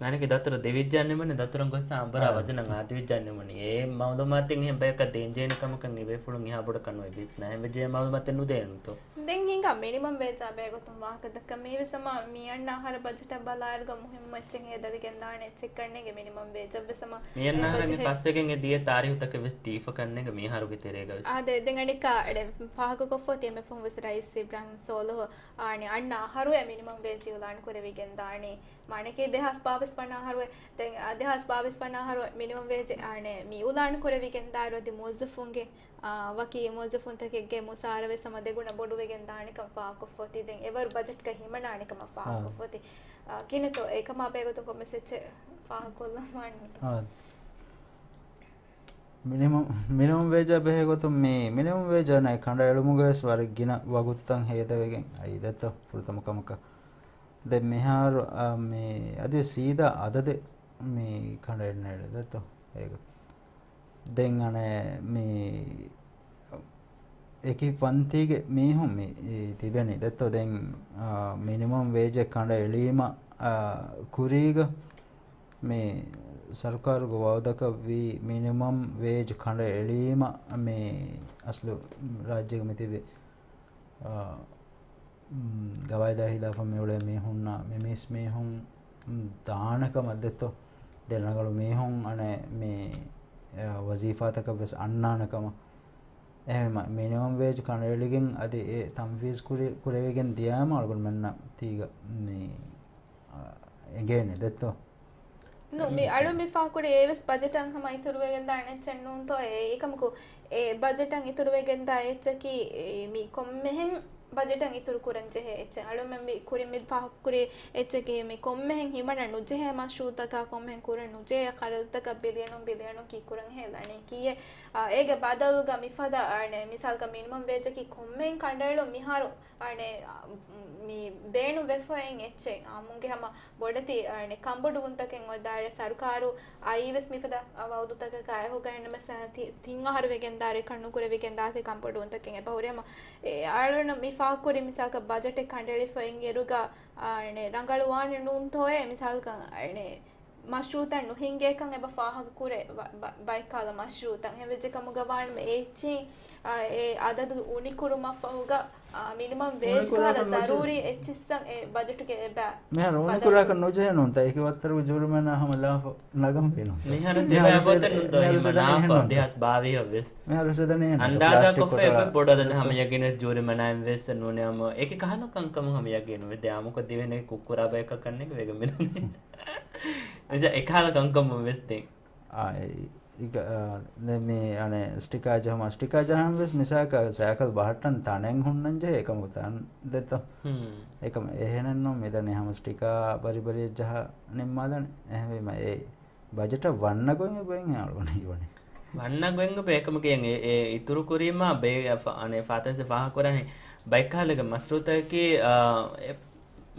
ނާނެކި ދަތުރު ދެވިއްޖާނެމަނި، ދަތުރަށް ގޮސް އަނބަރާ އާ. ވަޒަނަށް އާދެވިއްޖާނެމަނި. އެ މައުލޫމާތެއް އެހެން ބަޔަކަށް ދޭންޖެހޭނެ ކަމަކަށް އެބޭފުޅުން އެހާ ބޮޑަކަށް ނުއެބިސްނާ. އެހެންވެއްޖެ މައުލޫމާތެއް ނުދޭނުތޯ. ދެން ހިނގާ މިނިމަމް ވޭޖާ ބެހޭގޮތުން ވާހަކަ ދައްކަން މީވެސް ހަމަ މި އަންނަ އަހަރަށް ބަޖެޓަށް ބަލާއިރުގަ މުހިންމު އެއްޗެއް ހޭދަވިގެން ދާނެ އެއްޗެއް ކަންނޭނގެ މިނިމަމް ވޭޖަށްވެސް ހަމަ މި އަންނަ އަހަރަށް މި ބަޖެޓް ފަސްވެގެން އެ ދިޔަ ތާރީހުތަކެއް ވެސް ދީފަ ކަންނޭނގެ މި އަހަރުގެ ތެރޭގަ ވެސް. އާދެ، ދެން އަނެއްކާ އަޑެ ފާހަގަކޮށްފަ ތިޔަ މެފުން ވެސް ރައީސް އިބްރާހިމް ސޯލުހު އާނި އަންނަ އަހަރު އެ މިނިމަމް ވޭޖް އިއުލާން ކުރެވިގެން ދާނީ. މާނައަކީ ދެހާސް ބާވީސް ވަނަ އަހަރު އެ، ދެން، އާ، ދެހާސް ބާވީސް ވަނަ އަހަރު އެ މިނިމަމް ވޭޖް އާނެ މި އިއުލާން ކުރެވިގެން ދާއިރު އަދި މުވައްޒަފުންގެ، އާ، ވަކި މުވައްޒަފުންތަކެއްގެ މުސާރަ ވެސް ހަމަ ދެގުނަ ބޮޑުވެގެން ދާނެކަން ފާހަގަކޮށްފަ އޮތީ. ދެން އެވަރު ބަޖެޓްގަ ހިމަނާނެ ކަމަށް ފާހަގަކޮށްފަ އޮތީ. އާ، ކިހިނެއްތޯ އެކަމާ ބެހޭގޮތުން ކޮންމެސް އެއްޗެއް ފާހަގަކޮށްލަން ވާނެތޯ؟ އާ. މިނިމަމް، މިނިމަމް ވޭޖާ ބެހޭގޮތުން މި މިނިމަމް ވޭޖާ ނައި ކަނޑައެޅުމުގަވެސް ވަރަށް ގިނަ ވަގުތުތައް ހޭދަވެގެން އައީ ދެއްތޯ ފުރަތަމަ ކަމަކަށް. ދެން މިހާރު، އާ، މި އަދި ސީދާ އަދަދެއް މި ކަނޑައެޅުނެއް ދެއްތޯ އޭގަ. ދެން އަނެއް މި އެކި ފަންތީގެ މީހުން މި ތިބެނީ ދެއްތޯ. ދެން، އާ، މިނިމަމް ވޭޖެއް ކަނޑައެޅީމަ، އާ، ކުރީގަ މި ސަރުކާރުގެ ވައުދަކަށް ވީ މިނިމަމް ވޭޖް ކަނޑައެޅީމަ މި އަސްލު ރާއްޖޭގަ މި ތިބި، އާ، ގަވާއިދާ ހިލާފަށް މިއުޅޭ މީހުންނާ މި މީސް މީހުން ދާނެ ކަމަށް ދެއްތޯ. ދެން ރަނގަޅު މީހުން އަނެއް މި، އާ، ވަޒީފާތަކަށް ވެސް އަންނާނެ ކަމަށް. އެހެންވީމަ މިނިމަމް ވޭޖް ކަނޑައެޅިގެން އަދި އެ ތަންފީޒް ކުރި، ކުރެވިގެން ދިޔާމަ އަޅުގަނޑުމެންނަށް ތީގަ މި، އާ، އެނގޭނެ ދެއްތޯ. ނޫ، މި އަޅު މި ފާކުރި އެވެސް ބަޖެޓަށް ހަމަ އިތުރުވެގެން ދާނެ އެއްޗެއް ނޫންތޯ. އެ، އެކަމަކު އެ ބަޖެޓަށް އިތުރުވެގެން ދާ އެއްޗަކީ، އެ، މި ކޮންމެހެން ބަޖެޓަށް އިތުރު ކުރަން ޖެހޭ އެއްޗެއް. އަޅުމެން މި ކުރިން މި ފާހަގަކުރި އެއްޗަކީ، މި ކޮންމެހެން ހިމަނަން ނުޖެހޭ މަޝްރޫއުތަކާ، ކޮންމެހެން ކުރަން ނުޖެހޭ ޚަރަދުތަކަށް ބިލިއަނުން ބިލިއަނުން ކީއްކުރަން ހޭލަނީ ކީއެއް. އާ، އޭގެ ބަދަލުގަ މިފަދަ، އާނެ، މިސާލަކަށް މިނިމަމް ވޭޖަކީ ކޮންމެހެން ކަނޑައެޅުން މިހާރު، އާނެ، މި ބޭނުން ވެފައި އިން އެއްޗެއް. އާ، އާއްމުންގެ ހަމަ ބޮޑެތި، އާނެ، ކަންބޮޑުވުންތަކެއް އޮތް ދާއިރު ސަރުކާރު އައީވެސް މިފަދަ ވައުދުތަކަކާ އެހުގައިންނަމަސް ތި-، ތިން އަހަރު ވެގެން ދާއިރު ކަންނުކުރެވިގެން ދާތީ ކަންބޮޑުވުންތަކެއް އެބަހުރި. ހަމަ އެ އަޅުން މި ފާހަގަކުރި މިސާލަކަށް ބަޖެޓެއް ކަނޑައެޅިފައި އިރުގަ، އާނެ، ރަނގަޅުވާނެ ނޫންތޯއޭ މިސާލަކަށް، އާނެ، މަޝްރޫއުތައް ނުހިނގޭކަން އެބަ ފާހަގަކުރޭ ބަ-، ބަ-، ބައެއްކަހަލަ މަޝްރޫއުތައް. އެހެންވެއްޖެ ކަމުގަ ވާނަމަ އެ އެއްޗިން، އާ، އެ އަދަދު އުނިކުރުމަށްފަހުގަ، އާ، މިނިމަމް ވޭޖް ކަހަލަ ޒަރޫރީ އެއްޗިއްސަށް އެ ބަޖެޓުގެ އެބަ މިހާރު ބަދަލު އުނިކުރާކަށް ނުޖެހޭނުންތަ؟ އެކި ވައްތަރުގެ ޖޫރިމަނާ ހަމަ ލާފަ ނަގަން ފެނުން. މިހާރު މިހާރު ސިދާ ސިދާ އެބައޮތެއް ނުންތޯ މިހާރު ހިމަ ސިދާ ނާފަ އެހެން ނުންތަ؟ ދެހާސް ބާވީހަށް ވެސް. މިހާރު ސިދާ ނޭން އަންދާޒާ ޕްލާސްޓިކް ކޮށްފަ ކޮޓަރާ އެބަ ބޮޑު އަދަދެއް ހަމަ ޔަގީން ވެސް ޖޫރިމަނާއިން ވެސް ނޫނޭ ހަމަ އެކި ކަހަލަ ކަންކަމުން ހަމަ ޔަގީން ވެ. ދެ އާމުކޮށް ދިވެހިން ކުއްކުރާ ބަޔަކަށް ކަންނޭނގެ ވެގެން މިދަނީ. މިސާ އެކަހަލަ ކަންކަމުން ވެސް ދެން. އާ، އެ، އިގ-، އާ، ދެން މި އަނެއް ސްޓިކާ ޖަހުމަށް، ސްޓިކާ ޖަހަން ވެސް މިސާކަށް ސައިކަލް ބަހައްޓަން ތަނެއް ހުންނަން ޖެހޭ އެކަމަކު ތަން ދެއްތޯ؟ ހުން. އެކަމަ އެހެނެއްނު މިދަނީ ހަމަ ސްޓިކާ ބަރިބަރިއަށް ޖަހާ ނިންމާލަނީ. އެހެންވީމަ އެ ބަޖެޓަށް ވަންނަ ގޮތް އެބައިން އަޅުގަނޑު ހީވަނީ. ވަންނަ ގޮތް އެބަ އެކަމަކީ އެ، އެ އިތުރު ކުރީމާ ބޭ-، އަ، ފަ-، އަނެއް ފާތަންސެ ފާހަގަކުރާހެން ބައެއްކަހަލަގެ މަސްރޫތަކަކީ، އާ، އެ،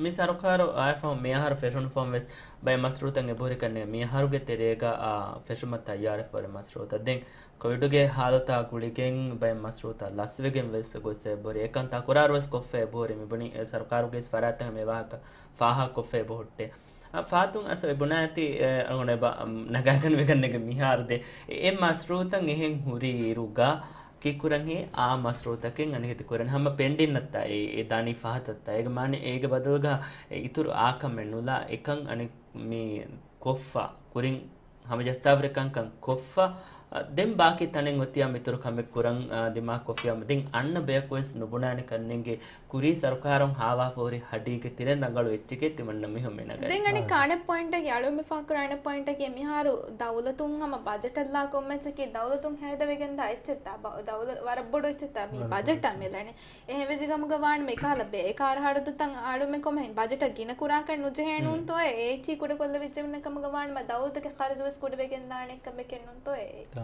މި ސަރުކާރު އާއެފަހު މިއަހަރު ފެށުނު ފަހުން ވެސް ބައެއް މަސްރޫތައް އެބަހުރި ކަންނޭނގެ މިއަހަރުގެ ތެރޭގަ، އާ، ފެށުމަށް ތައްޔާރެއް ފޯރި މަސްރޫތައް. ދެން ކޮވިޑުގެ ހާލަތާ ގުޅިގެން ބައެއް މަސްރޫތައް ލަސްވެގެން ވެސް ގޮސް އެބަހުރި. އެކަން ތަކުރާރު ވެސް ކޮށްފަ އެބަހުރި. މިބުނި އެ ސަރުކާރުގެ އިސް ފަރާތްތަކަށް މި ވާހަކަ ފާހަގަކޮށްފަ އެބަހުއްޓޭ. އަ، ފާތުން އަސް އެ ބުނާ އެތި، އެ، އަޅުގަނޑު އެބަ، ނަގާގަން ވެގަންނެގެ މިހާރު ދޭ. އެ، އެ މަސްރޫތައް އެހެން ހުރި އިރުގަ ކީއްކުރަންހޭ؟ އާ މަސްރޫތަކެއް އަނެކެތި ކުރަން ހަމަ ޕެންޑިން އައްތާ އެ، އެ ދާނީ ފަހަތަށްތާ. އޭގެ މާނަ އޭގެ ބަދަލުގަ އެ އިތުރު އާކަމެއް ނުލާ އެކަން އަނެއް މި ކޮށްފަ ކުރިން ހަމަޖައްސާވަރެއް ކަންކަން ކޮށްފަ، އަ، ދެން ބާކީ ތަނެއް އޮތިޔާ މިތުރު ކަމެއް ކުރަން، އަ، ދިމާކޮށްފިޔާ ދެން އަންނަ ބަޔަކު ވެސް ނުބުނާނެ ކަންނޭނގެ ކުރީ ސަރުކާރުން ހާވާފަ ހުރި ހަޑީގެ ތިރެއް ރަނގަޅު އެއްޗެކޭ ތިމަންނަ މީހުން މި ނަގަނީ. ދެން އަނެއް އާ. ކާނެ ޕޮއިންޓަކީ އަޅުމެ ފާކުރާނެ ޕޮއިންޓަކީ މިހާރު ދައުލަތުން ހަމަ ބަޖެޓަށް ލާ ކޮންމެއްޗަކީ ދައުލަތުން ހޭދަވެގެންދާ އެއްޗެއްތާ ބަ-، ދައުލަ-، ވަރަށް ބޮޑު އެއްޗެއްތާ މި ވަރަށް ބޮޑު ބަޖެޓަށް އެއްޗެއް. މިލަނީ. އެހެންވެއްޖެ ކަމުގަ ވާނަމަ އެކަހަލަ ބޭކާރު ހަރަދުތައް އަޅުމެން ކޮންމެހެން ބަޖެޓަށް ގިނަ ކުރާކަށް ނުޖެހޭނޫންތޯއޭ؟ އެ އެއްޗި ކުޑަކޮށްލެވިއްޖެ ކަމުގަ ވާނަމަ ދައުލަތުގެ ޚަރަދު ވެސް ކުޑަވެގެންދާނެ ކަމެކެއް ނޫންތޯއޭ؟ ތާ.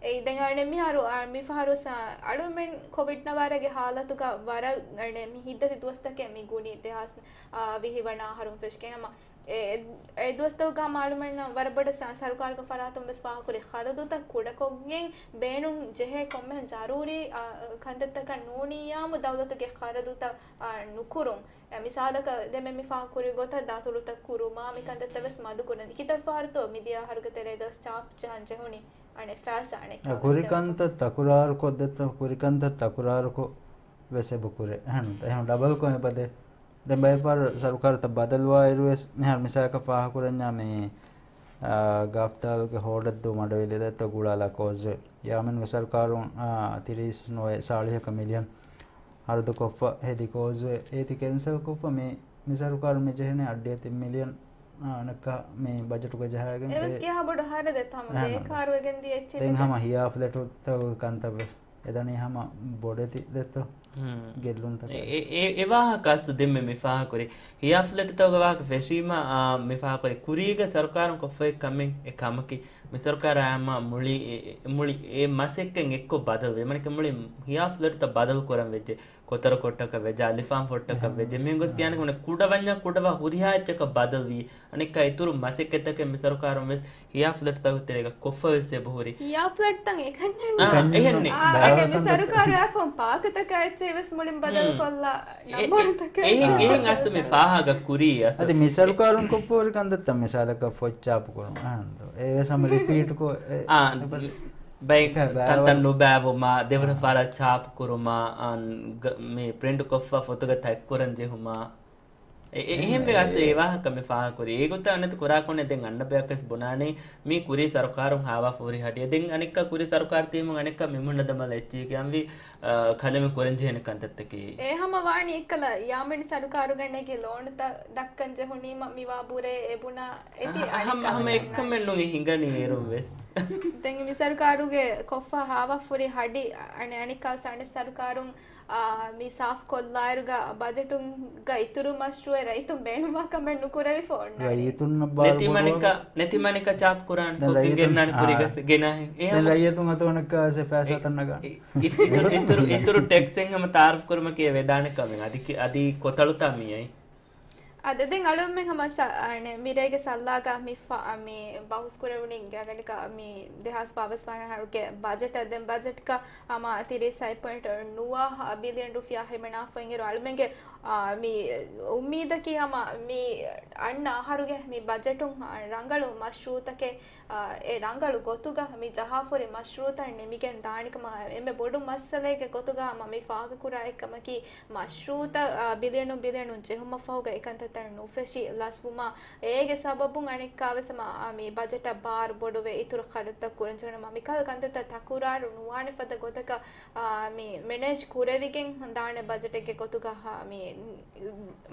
އެއީ ދެން އަޅުގަނޑު މިހާރު، އާ، މިފަހަރު ސާ-، އަޅުމެން ކޮވިޑް ނަވާރަގެ ހާލަތުގަ ވަރަށް އަޅުގަނޑު މި ހިތްދަތި ދުވަސްތަކެއް މި ގުޅީ ދެހާސް، އާ، ވިހި ވަނަ އަހަރުން ފެށިގެން ހަމަ އެ، އެ ދުވަސްތަކުގަ މާ އަޅުމެންނަށް ވަރަށް ބޮޑަށް ސަ-، ސަރުކާރުގެ ފަރާތުން ވެސް ފާހަގަކުރި ޚަރަދުތައް ކުޑަކޮށްގެން ބޭނުން ޖެހޭ ކޮންމެހެން ޒަރޫރީ، އާ، ކަންތައްތަކަށް ނޫނިއްޔާމު ދައުލަތުގެ ޚަރަދުތައް، އާ، ނުކުރުން. އެ، މިސާލަކަށް ދެންމެ މި ފާހަގަކުރި ގޮތަށް ދަތުރުތައް ކުރުމާ މި ކަންތައްތައް ވެސް މަދުކުރަން. ކިތައް ފަހަރުތޯ މިދިޔަ އަހަރުގެ ތެރޭގަ ވެސް ޗާޕް ޖަހަން ޖެހުނީ އަނެއް ފައިސާ އަނެއް ކާ ވެސް ކުރި ދެވަން ކަންތައް ތަކުރާރުކޮށްދެއްތޯ، ކުރި ކަންތައް ތަކުރާރުކޮށް ވެސް އެބަ ކުރޭ. އެހެން، އެހެން ޑަބަލްކޮށް އެބަދޭ. ދެން ބައެއްފަހަރު ސަރުކާރުތައް ބަދަލުވާއިރު ވެސް މިހާރު މިސާލަކަށް ފާހަގަކުރަންޏާ މި، އާ، ގާފްތާލުގެ ހޯޑަށްދޫ މަޑުވެލި ދެއްތޯ ގުޅާލާ ކޯސްވޭ. ޔާމިންގެ ސަރުކާރުން، އާ، ތިރީސް ނުވައެއް ސާޅީހަކަށް މިލިއަން ހަރަދުކޮށްފަ ހެދި ކޯސްވޭ އޭތި ކެންސަލްކޮށްފަ މި، މި ސަރުކާރުން މި ޖެހެނީ އަށްޑިހަ ތިން މިލިއަން، އާ، އަނެއްކާ މި ބަޖެޓުގަ ޖަހާގެން އެވެސް އެ-، ކިހާ ބޮޑު ހަރަދެއް ހަމަ އެހެން ބޭކާރުވެގެން ދިޔަ އެއްޗެއް ދެން ދެ-، ހަމަ ހިޔާ ފްލެޓުތަކުގެ ކަންތައް ވެސް އެދަނީ ހަމަ ބޮޑެތި ދެއްތޯ؟ ހުން. ގެއްލުންތަކެއް. އެ، އެ، އެ، އެ ވާހަކަ އަސްލު ދެންމެ މި ފާހަގަކުރި. ހިޔާ ފްލެޓްތަކުގެ ވާހަކަ ފެށީމަ، އާ، މި ފާހަގަކުރި. ކުރީގަ ސަރުކާރުން ކޮށްފައި ކަމެއް އެ ކަމަކީ، މި ސަރުކާރާ އާއްމާ މުޅި އެ، އެ، މުޅި އެ މަސައްކަތް އެއްކޮށް ބަދަލުވީ. މަނިކަ މުޅި ހިޔާ ފްލެޓްތައް ބަދަލު ކުރަން ވެއްޖެ. ކޮތަރު ކޮށްޓަކަށް ވެއްޖެ، އަލިފާން ފޮށްޓަކަށް ވެއްޖެ. އެހެން. މިހެން ގޮސް ކިޔާނެ ކުޑަ ވަންޏާ ކުޑަވާ ހުރިހާ އެއްޗަކަށް ބަދަލުވީ. އަނެއްކާ އިތުރު މަސައްކަތްތަކެއް މި ސަރުކާރުން ވެސް ހިޔާ ފްލެޓްތަކުގެ ތެރޭގަ ކޮށްފަ ވެސް އެބަހުރި. ހިޔާ ފްލެޓްތައް އެކަންޏެއް އާ، ނޫން. އެހެންނެއް. އާ، އެހެން މި ސަރުކާރާ ފޯން ޕާކުތަކާ އެއްޗެއް ވެސް މުޅިން ބަދަލު ކޮށްލާ އެ، ނަންބަރުތަކާ އެ، އެހެން، އެހެން އަސްލު މި ފާހަގަ ކުރީ އަސްލު. އަދި މި ސަރުކާރުން ކޮށްފަ ހުރި ކަންތައްތައް މިސާލަކަށް ފޮތް ޗާޕު ކުރުން. އާ، އެވެސް ހަމަ ރިޕީޓް ކޮށް އެ، އާ، އެބަ ބައެއް ކަ-، ތަންތަން ނުބައިވުމާ، ދެވަނަ ފަހަރަށް ޗާޕު ކުރުމާ، އާ، ގ-، މި ޕްރިންޓް ކޮށްފަ ފޮތުގަ ތަތްކުރަން ޖެހުމާ، އެ، އެ، އެހެން އެހެންވެ އަސް އެ ވާހަކަ މި ފާހަގަކުރީ. އޭގޮތަށް އަނެއް ކުރާކޮނެ ދެން އަންނަ ބަޔަކަސް ބުނާނީ މީ ކުރީ ސަރުކާރުން ހާވާފަ ހުރި ހަޑިއެއް. ދެން އަނެއްކާ ކުރީ ސަރުކާރު ތީމުން އަނެއްކާ މި މުނަދަމަލަ އެއްޗިގެ އަންވީ، އާ، ކަލަމެއް ކުރަން ޖެހޭނެ ކަންތައްތަކީ. އެ ހަމަ ވާނީ އެއްކަލަ ޔާމިން ސަރުކާރުގަ ނެގި ލޯނުތައް ދައްކަން ޖެހުނީމަ މިވާ ބުރޭ އެބުނާ އެތި އަ-، އަނެއްކާ ހަމަ ވެސް އެއްކަމެއް ނޫން ހިނގަނީ އޭރުން ވެސް. ދެން މި ސަރުކާރުގެ ކޮށްފަ ހާވާފަ ހުރި ހަޑި އަނެއް އަނެއްކާ ވެސް އަނެއް ސަރުކާރުން އާ، މި ސާފް ކޮށްލާއިރުގަ ބަޖެޓުގަ އިތުރު މަޝްރޫއެއް ރައްޔިތުން ބޭނުންވާ ކަމެއް ނުކުރެވިފަ އޮންނާނީ. ރައްޔިތުންނަށް ބާރު ނެތި މަނިކަ، ބޮޑުވާ. ނެތި މަނިކަ ޗާޕް ކުރާނެ. ދެން ކޮކިން ރައްޔިތުން، ގެންނާނެ އާ. ކުރީގަސް ގެނާހެން. އެ ދެން ހަމަ ރައްޔިތުން އަތުވަނަކަ ސެ ފައިސާތައް ނަގާނެ. އި-، އި-، އިތުރު، އިތުރު، އިތުރު ޓެކްސެއް ހަމަ ތާރަފް ކުރުމަކީ ވެދާނެ ކަމެއް. އަދި ކި-، އަދި ކޮތަޅުތާ މިއައީ؟ އަދި ދެން އަޅުމެން ހަމަ ސަ-، އަނެ، މިރޭގެ ސައްލާގަ މި ފަ-، މި ބަހުސް ކުރެވުނީ ގަގަނޑިކަ މި ދެހާސް ބާވީސް ވަނަ އަހަރުގެ ބަޖެޓަށް. ދެން ބަޖެޓްގަ ހަމަ ތިރީސް ސަތް ޕޮއިންޓް ނުވަ ބިލިއަން ރުފިޔާ ހިމެނާފަ އިނގޭރު އަޅުމެންގެ، އާ، މި އުއްމީދަކީ ހަމަ މި އަންނަ އަހަރުގެ މި ބަޖެޓުން، އާ، ރަނގަޅު މަޝްރޫއުތަކެއް، އާ، އެ ރަނގަޅު ގޮތުގަ މި ޖަހާފަހުރި މަޝްރޫއުތައް ނިމިގެން ދާނެ ކަމަށް. އެންމެ ބޮޑު މައްސަލައެއްގެ ގޮތުގަ ހަމަ މި ފާހަގަކުރާ އެއްކަމަކީ، މަޝްރޫއުތައް، އާ، ބިލިއަނުން ބިލިއަނުން ޖެހުމަށް ފަހުގަ އެކަންތައްތައް ނުފެށި ލަސްވުމާ، އޭގެ ސަބަބުން އަނެއްކާވެސް ހަމަ، އާ، މި ބަޖެޓަށް ބާރު ބޮޑުވެ އިތުރު ޚަރަދުތައް ކުރަންޖެހުނު. މިކަހަލަ ކަންތައްތައް ތަކުރާރު ނުވާނެ ފަދަ ގޮތަކަށް، އާ، މި މެނޭޖް ކުރެވިގެން ދާނެ ބަޖެޓެއްގެ ގޮތުގަ، އާ، މި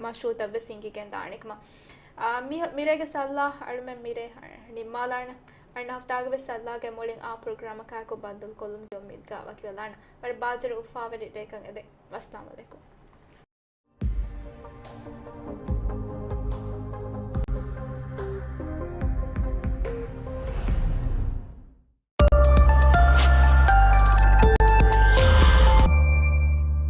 މަޝްރޫއުތައް ވެސް ހިނގިގެން ދާނެ ކަމަށް. އާ، މި-، މިރޭގެ ސައްލާ އަޅުމެން މިރޭ ނިންމާލާނަން. އަންނަ ހަފްތާގެ ވެސް ސައްލާގެ މުޅިން އާ ޕްރޮގްރާމަކާއެކު ބައްދަލުކޮށްލުމުގެ އުއްމީދުގަ ވަކިވެލާނަން. ވަރަށް ބާޒަރު އުފާވެރި ރެއެކަށް އެދެން. ވައްސަލާމް އަލައިކުމް.